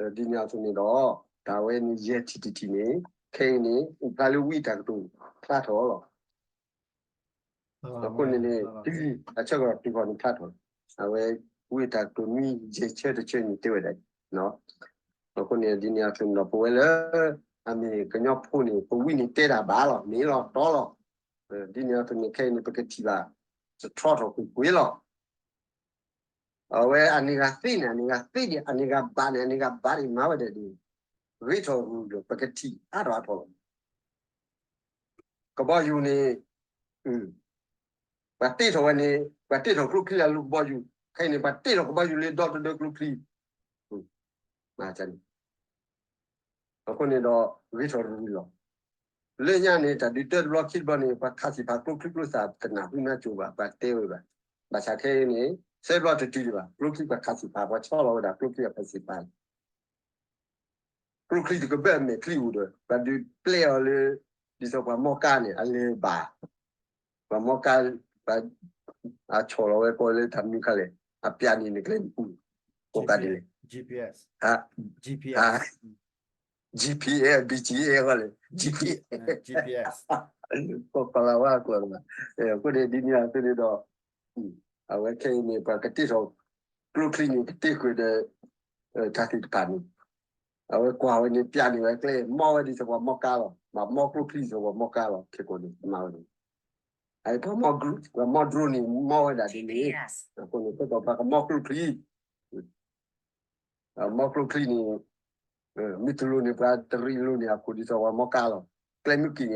ဒ်န့ၣ်အသိးန့ၣ်ဒီး တၢ်ဝဲန့ၣ်ယဲၢ်ထံၣ်တထံၣ်န့ၣ် ခဲအံၤန့ၣ် အိၣ်ဖျါလၢဝံအတၢ်ကတိၤဖျါထီၣ်လီၤ. အဃိန့ၣ်န့ၣ် တုၤအဆၢကတီၢ်တုၤဃီၤန့ၣ်ဖျါထီၣ်, အဝဲဝံအတၢ်ကတိၤနွံယဲၢ်ဆၢတဆၢန့ၣ်တဲဝဲဒၣ်, အဃိန့ၣ် ဒ်န့ၣ်အသိးန့ၣ်ဒီး ပဝဲလၢ အမ့ၢ်ကညီဖိန့ၣ် ပဝံန့ၣ်တဲတၢ်ဘၣ်လီၤ, မ့ၢ်လီၤတီလီၤ. ဒ်န့ၣ်အသိးန့ၣ် ခဲအံၤန့ၣ် ပကထံၣ်ဘၣ် စထြီထီၣ်ကွ့ၢ်ကွ့ၢ်လီၤ. အဝဲအန့ၢ်ဂၤသ့န့ၣ် အန့ၢ်ဂၤသ့ဒံး အန့ၢ်ဂၤဘၣ်န့ၣ် အန့ၢ်ဂၤဘၣ်ဒံး မၤဝဲဒၣ်ဒ်န့ၣ် ဂ့ၤထီၣ်ရူၤဒီး ပကထံၣ်အါထီၣ်အါထီၣ်လီၤ. ကဘီယူၤန့ၣ် ပှၤတ့ထီၣ်ဝဲန့ၣ် ပှၤတ့ထီၣ်ကျိချံအလိၤကဘီယူၤ, ခဲအံၤန့ၣ် ပှၤတ့ထီၣ်ကဘီယူၤလၢဒီသဒၢကျိချံ, အဃိန့ၣ်ဒီး ဂ့ၤထီၣ်ရူၤလီၤ. လၢညါန့ၣ် တၢ်ဒုးတၢတဘျီခံတဘျီန့ၣ် ပှၤခးသ့ၣ်ဖးကျိချံကျိသၣ်တနၢ်ဟူနၢ်ကၠိဘၣ်, ပှၤတဲဝဲဘၣ်. ဘၣ်ဆၣ်ခဲအံၤန့ၣ် ဆၢဘျီတတုၤဒံးဘၣ်, ကျိချံပှၤခးသ့ၣ်ဖး ပှၤဆီလီၤဝဲဒၣ်ကျိချံအဖးသ့ၣ်ဖး ကျိချံတကဘၢၣ်အမဲာ်ချံအိၣ်ဒီး ပှၤဒုးပျဲအီၤလၢ ဒ်သိးပှၤမီကါန့ၣ် အလဲၤဘၣ်, ပှၤမီကါ အဆီၣ်လီၤဝဲကီးလၢတၢ်မနုၤခါလဲၣ်, အပျးန့ၣ်န့ၣ် ကျဲမုၢ်ပူၤ ကိးကါဒ်လဲၣ်, GPS, GPS, GPS ဂီၢ်လဲၣ်, GPS ကီၢ်ကီၢ်လၤဝါကျိာ်လီၤ. အဃိန့ၣ် ဒ်န့ၣ်အသိးန့ၣ်ဒီး အဝဲခဲအံၤန့ၣ် ပှၤကတ့ထီၣ် ကျိချံန့ၣ် ကတ့ဃုာ်ဒီး တၢ်သ့ၣ်တဖၣ်န့ၣ် အဝဲကွၢ်ဝဲန့ၣ် ပျးန့ၢ်ဝဲကျဲ မီဝဲဒ်သိးပှၤမီကါလီၤ, မၤမီကျိချံဒ်သိးပှၤမီကါလီၤ, ခဲကိာ်န့ၣ် မၤဝဲန့ၣ် ပှၤမီ drone န့ၣ် မီဝဲဒၣ်ဒ်န့ၣ်, အဃိန့ၣ် ခဲကိာ်ပှၤကမီကျိချံ မီကျိချံန့ၣ် မ့ၢ်တလိၤန့ၣ် ပှၤတရံးလိၤန့ၢ်အခိၣ်ဒ်သိးပှၤမီကါလီၤ. ကျဲမုၢ်ကံၣ်န့ၣ် အ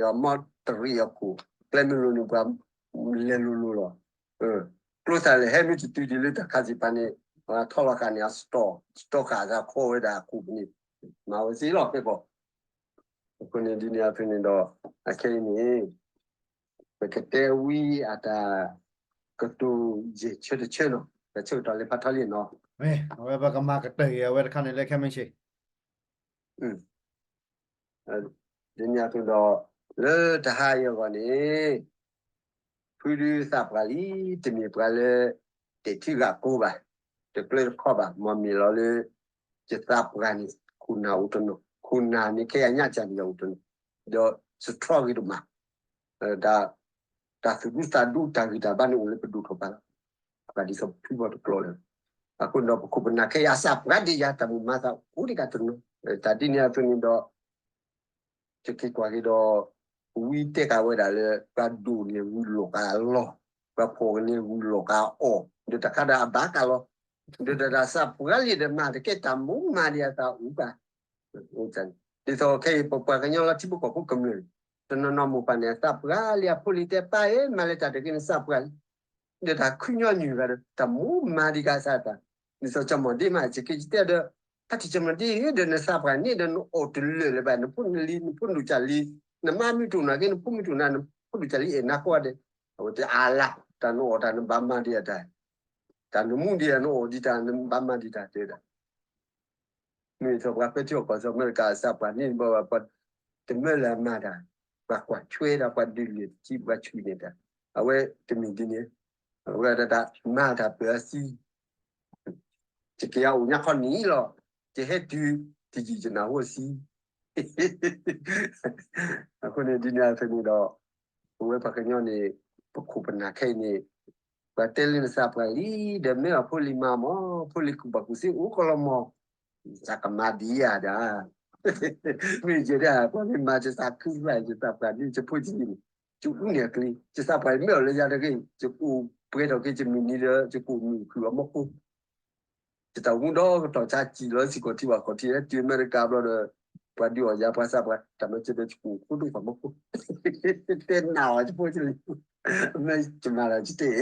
မီတရံးအခိၣ်, ကျဲမုၢ်လိၤန့ၣ် ပှၤလဲၤလိၤလိၤလီၤ. ကျိသၣ်လဲၤဟဲမ့ၢ်တတုၤဒံးလၢတၢ်ခးသ့ၣ်ဖးန့ၣ် ပှၤထီလီၤဃာ်န့ၣ် အစတီၢ်, စတီၢ်ဃာ်အသးခီဝဲဒၣ်အခိၣ်န့ၣ် မၤဝဲသ့လီၤဖဲကီၢ်. အဃိန့ၣ်ဒ်န့ၣ်အသိးန့ၣ်ဒီး အခဲအံၤန့ၣ် ပကတဲဝံအတၢ်ကတိၤယဲၢ်ဆၢတဆၢနီၤ, တၢ်ဆၢကတီၢ်လၢဖးထီလံနီၤ, အဝဲပကမၤကတၢၢ်ဂ့ၤအဝဲတခါန့ၣ်လၢခဲမုၢ်ဆ့ၣ် ဒ်န့ၣ်အသိးဒီး လၢတဟါအံၤအဂီၢ်န့ၣ် ဖုဒုးသးပှၢ်လံ တမ့ၢ်ပှၤလၢ တဲာ်ထံဂၤကိးဘၣ်, တကျၢတခီဘၣ်, မ့ၢ်မ့ၢ်လီၤလၢ ယသးပှၢ်န့ၣ် ခိၣ်နၢ်အိၣ်တနီၤ, ခိၣ်နၢ်န့ၣ်ခဲအံၤညါကၢ်န့ၣ်အိၣ်တနီၤ, ဒီးစထြီဂ့ၤဒိၣ်မး, တၢ်သူၣ်ဒူသးဒူတၢ်ဂံၢ်တၢ်ဘါန့ၣ်အိၣ်လၢပဒိၣ်ထီၣ်ဘၣ်လီၤ, ပှၤဒ်သိးဖုဘီတကျိာ်လၢ, အဃိဒီးပခိၣ်ပနၢ်ခဲအံၤအသးပှၢ်ဒံးယၤ တၢ်မုာ်မၤသးအိၣ်ဒံးကတနီၤ, တၢ်ဒ်န့ၣ်အသိးန့ၣ်ဒီး ယက့ၤကွၢ်က့ၤဒီး ဝံတဲကးဝဲဒၣ်လၢ ပှၤဒိၣ်န့ၣ်ဂုၤလီၤကးလီၤ, ပှၤဖှီၣ်န့ၣ်ဂုၤလီၤကးအီၣ်, ဒီးတၢ်ခါဒီးအဘၣ်ကးလီၤ, ဒီးတၢ်သးပှၢ်လံဒီးမၤတကဲတၢ်မိၣ်မၤဒံးအသးအိၣ်ဘၣ်, ဒ်သိးခဲအံၤပပှၤကညီလီၤထံဖိကီၢ်ဖိကမျၢၢ်, တနီၤနီၤမိၢ်ပၢ်န့ၣ် အသးပှၢ်လံအဖိလံၤတဲပၢ်ဧၢ မၤလၢတၢ်တဂ့ၤန့ၣ်သးပှၢ်လံ ဒီးတၢ်ခုညီနုၢ်ဂၤဒီး တၢ်မိၢ်မၤဒံးကစၢ်တၢ်, နစီၤကမီၤဒ့မး ယက့ယတဲဒီး တၢ်ထံၣ်ကမီၤဒ့ဒီး နသးပှၢ်န့ၣ်ဒီး နအိၣ်တလၢာ်လၢၤဘၣ်, နဖိနလံၤ နဖိနဒိၣ်ကၢ်လံ, နမါမ့ၢ်တအိၣ်နာ်က့ နဖိမ့ၢ်တအိၣ်နာ် နဖိဒိၣ်ကၢ်လံအဲၣ်နၤကိးဂၤဒဲး, အဝဲတဲအါလါ, တၢ်နအိၣ်တၢ်နဘၣ်မၤဒံးအတၢ်, တၢ်နမူဒံးနအိၣ်ဒံးတၢ် နဘၣ်မၤဒံးတၢ်တဲဒၣ် မ့ၢ်ထီၣ်ပှၤပဲာ်ထံအီၣ်ကီၢ်စီၤအမဲရကၤအသးပှၢ်န့ၣ် ဘၣ်ပှၤတမၢလၢအမၤတၢ်, ပှၤကွၢ်ထွဲဒၣ် ပှၤဒုးလၢာ်တကံ ပှၤဆှံန့ၣ်တၢ်, အဝဲတမ့ၢ်ဒ်န့ၣ်, အဝဲဒၣ်တၢ်မၤတၢ်ပၢၤအသံ, ယက့ၤအအိၣ်ညါခီနံၤလီၤ, ယဟဲတုၤတယံာ်ယနၢ်ဟူအသံ အဃိန့ၣ်ဒ်န့ၣ်အသိးန့ၣ်ဒီး, ပဝဲပှၤကညီန့ၣ်, ပခိၣ်ပနၢ်ခဲအံၤန့ၣ်, ပှၤတဲလၢနသးပှၢ်လံ, ဒီးမ့ၢ်အဖိလံၤမၤမၢ်, ဖိလံၤကူၣ်ဘၣ်ကူၣ်သ့အိၣ်ကလီၤမၢ်, သးကမၤဒံးဧါဒၣ်, မ့ၢ်ယဲဒၣ် ပှၤမ့ၢ်မၤယသးခုသး ယသးပှၢ်ဒ်ယဖိကံန့ၣ်, ယအူန့ၢ်အကလံၤ, ယသးပှၢ်မ့ၢ်အီၣ်လၢယၤတဂ့ၤ, ယကအိၣ်ပှဲၤထီၣ်က့ၤယမုၢ်နံၤဒီး ယကအိၣ်မုာ်ခုၣ်အီၤမီၢ်ခိၣ် ယတၢ်မူဒီကတီၢ်ဆါစံၣ်လီၤစ့ၢ်ကီးထံဝဲခီၣ်ထံး ဟဲတုၤအမဲရကၤဘျီဒီး, ပှၤဒုးအီၣ်ယၤပှၤသးပှၢ် တၢ်မၤစၢၤဒီးယကအိၣ်ခိၣ်ဒိၣ်ပှၤမီၢ်ခိၣ်, တဲနးအီၤယဖိကလံၤ, မ့ၢ်ယမၤလၢယတဲ,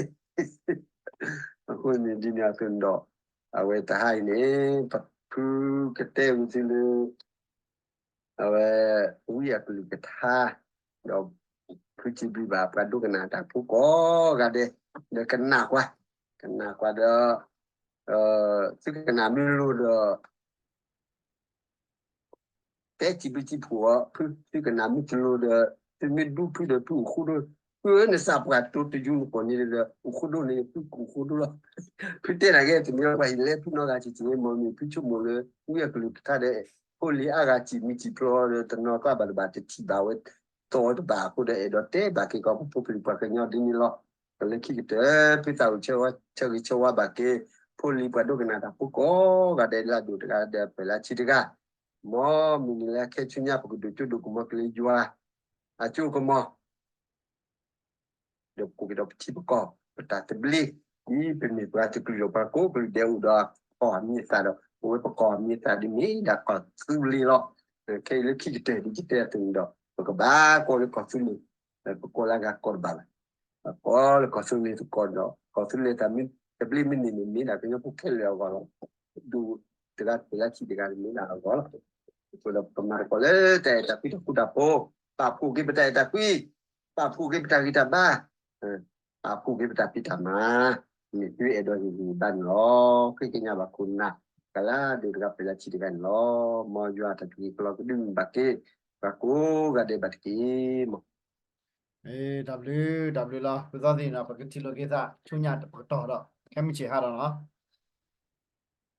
အဃိန့ၣ်ဒ်န့ၣ်အသိးန့ၣ်ဒီး, အဝဲတဟါအံၤန့ၣ်, ဖုကတဲဝံၤသုလၢ အဝဲ, ဝံအကလုၢ်ကထါ, ဒီးဖုစံးဘျုးဘၣ်ပှၤဒိကနၣ်တၢ်ဖိကိးဂၤဒဲး, ဒီးကနၣ်ကွၢ်, ကနၣ်ကွၢ်ဒီး, သုကနၣ်မ့ၢ်လိၤဒီး, တဲစံးဘျုးစံးဖှိၣ်အီၤ, ဖု, သုကနၣ်မ့ၢ်တလိၤဒီး, သုမ့ၢ်ဒူဖုဒီးဖုအိၣ်ဃိဒိၣ်, ဖုဧၢ နသးပှၢ်တိၤတယူၤနကိာ်န့ၣ်ဒီး အိၣ်ဃိဒိၣ်န့ၣ် ဖုကအိၣ်ဃိဒိၣ်လီၤ, ဖုတဲနာ်က့ တမ့ၢ်ပှၤဟ့ၣ်လဲဖုနီတဂၤ စံးစံးမ့ၢ်မ့ၢ်ဖုဆိကမိၣ်လၢ, ဝံအကလုၢ်ကထါဒီး, ဖိလံၤအါဂၤစံးမံစံးဖျိဒီး တနီၤကျါဘၣ်တဘၣ်တထံၣ်ဘၣ်ဝဲ, တီတဘၣ်အဃိဒီး အဲၣ်ဒိးတဲဘၣ်က့ၤကီးပဖိပလံၤပှၤကညီဒ်န့ၣ်လီၤ, ကလၢခံကတၢၢ် ဖုသးအိၣ်ဆၢဂ့ၤဆၢဝါဘၣ်က့ၤ, ဖိလံၤပှၤဒိကနၣ်တၢ်ဖိကိးဂၤဒဲးလၢအဒိၣ်တဂၤဒီး ပှဲၤလၢဆံးတဂၤ, မ်မုၢ်နံၤလၢအခဲဆူညါပကဒိၣ်စိဒိၣ်ကမီၤကလၢယွၤ, အစိကမီၤ ဒီးပကအိၣ်က့ၤဒီးပထံပကီၢ် ပတၢ်သဘျ့, ဒ်ပမ့ၢ်ပှၤတကလုာ်ဒီးပှၤကိးကလုာ်ဒဲးအိၣ်ဒီးအကီၢ်အမံၤအသၣ်ဒီး ပဝဲပကီၢ်အမံၤအသၣ်ဒ်မ့ၢ်ဒၣ်ကီၢ်သူလ့ၤလီၤ. ခဲအံၤလၢခံကတၢၢ်ဒ်ယတဲအသိးန့ၣ်ဒီး ပကဘၣ်ကိးလၢကီၢ်သူလ့ၤ, ပကိးလၢအဂၤကီၢ်တဘၣ်ဘၣ်. ပကိးလၢကီၢ်သူလ့ၤသကိးဒီး ကီၢ်သူလ့ၤတၢ်သဘျ့မ့ၢ်န့ၢ်န့ၣ် မ့ၢ်ဒၣ်ကညီဖိခဲလၢာ်အဂီၢ်လီၤ. ဒူၣ်တဂၤတဖျၢၣ်လၢခံတဂၤန့ၣ်မ့ၢ်ဒၣ်အဂီၢ်လီၤ. အဃိဒီးပကမၤသကိးလၢတၢ်အဲၣ်တၢ်ကွံတၢ်ဃူတၢ်ဖိး, ပာ်ဖှိၣ်က့ၤပတၢ်အဲၣ်တၢ်ကွံ, ပာ်ဖှိၣ်က့ၤပတၢ်ဂံၢ်တၢ်ဘါ, ပာ်ဖှိၣ်က့ၤပတၢ်ဖံးတၢ်မၤ, မ့ၢ်သုအဲၣ်ဒိးဟ့ၣ်ဂံၢ်ဘါန့ၣ်လီၤ. ဃ့ကညးဘၣ်ခိၣ်နၢ်, ကလါဒိၣ်တဂၤဖျၢၣ်လၢခံတဂၤန့ၣ်လီၤ. မ်ယွၤအတၢ်ဆိၣ်ဂ့ၤကလီၤကဒုမ့ၢ်ဘၣ်က့ၤ ပှၤကိးဂၤဒဲးဘၣ်တက့ၢ်. တၢ်ဘျုး, တၢ်ဘျုးလီၤ. ပသီသ့ၣ်န့ၣ်ဒီး ပကထံၣ်လိာ်က့ၤသးဆူညါတပကတီၢ်ဒီး ခဲမုၢ်ဆ့ၣ်ဟါဒီးလီၤ.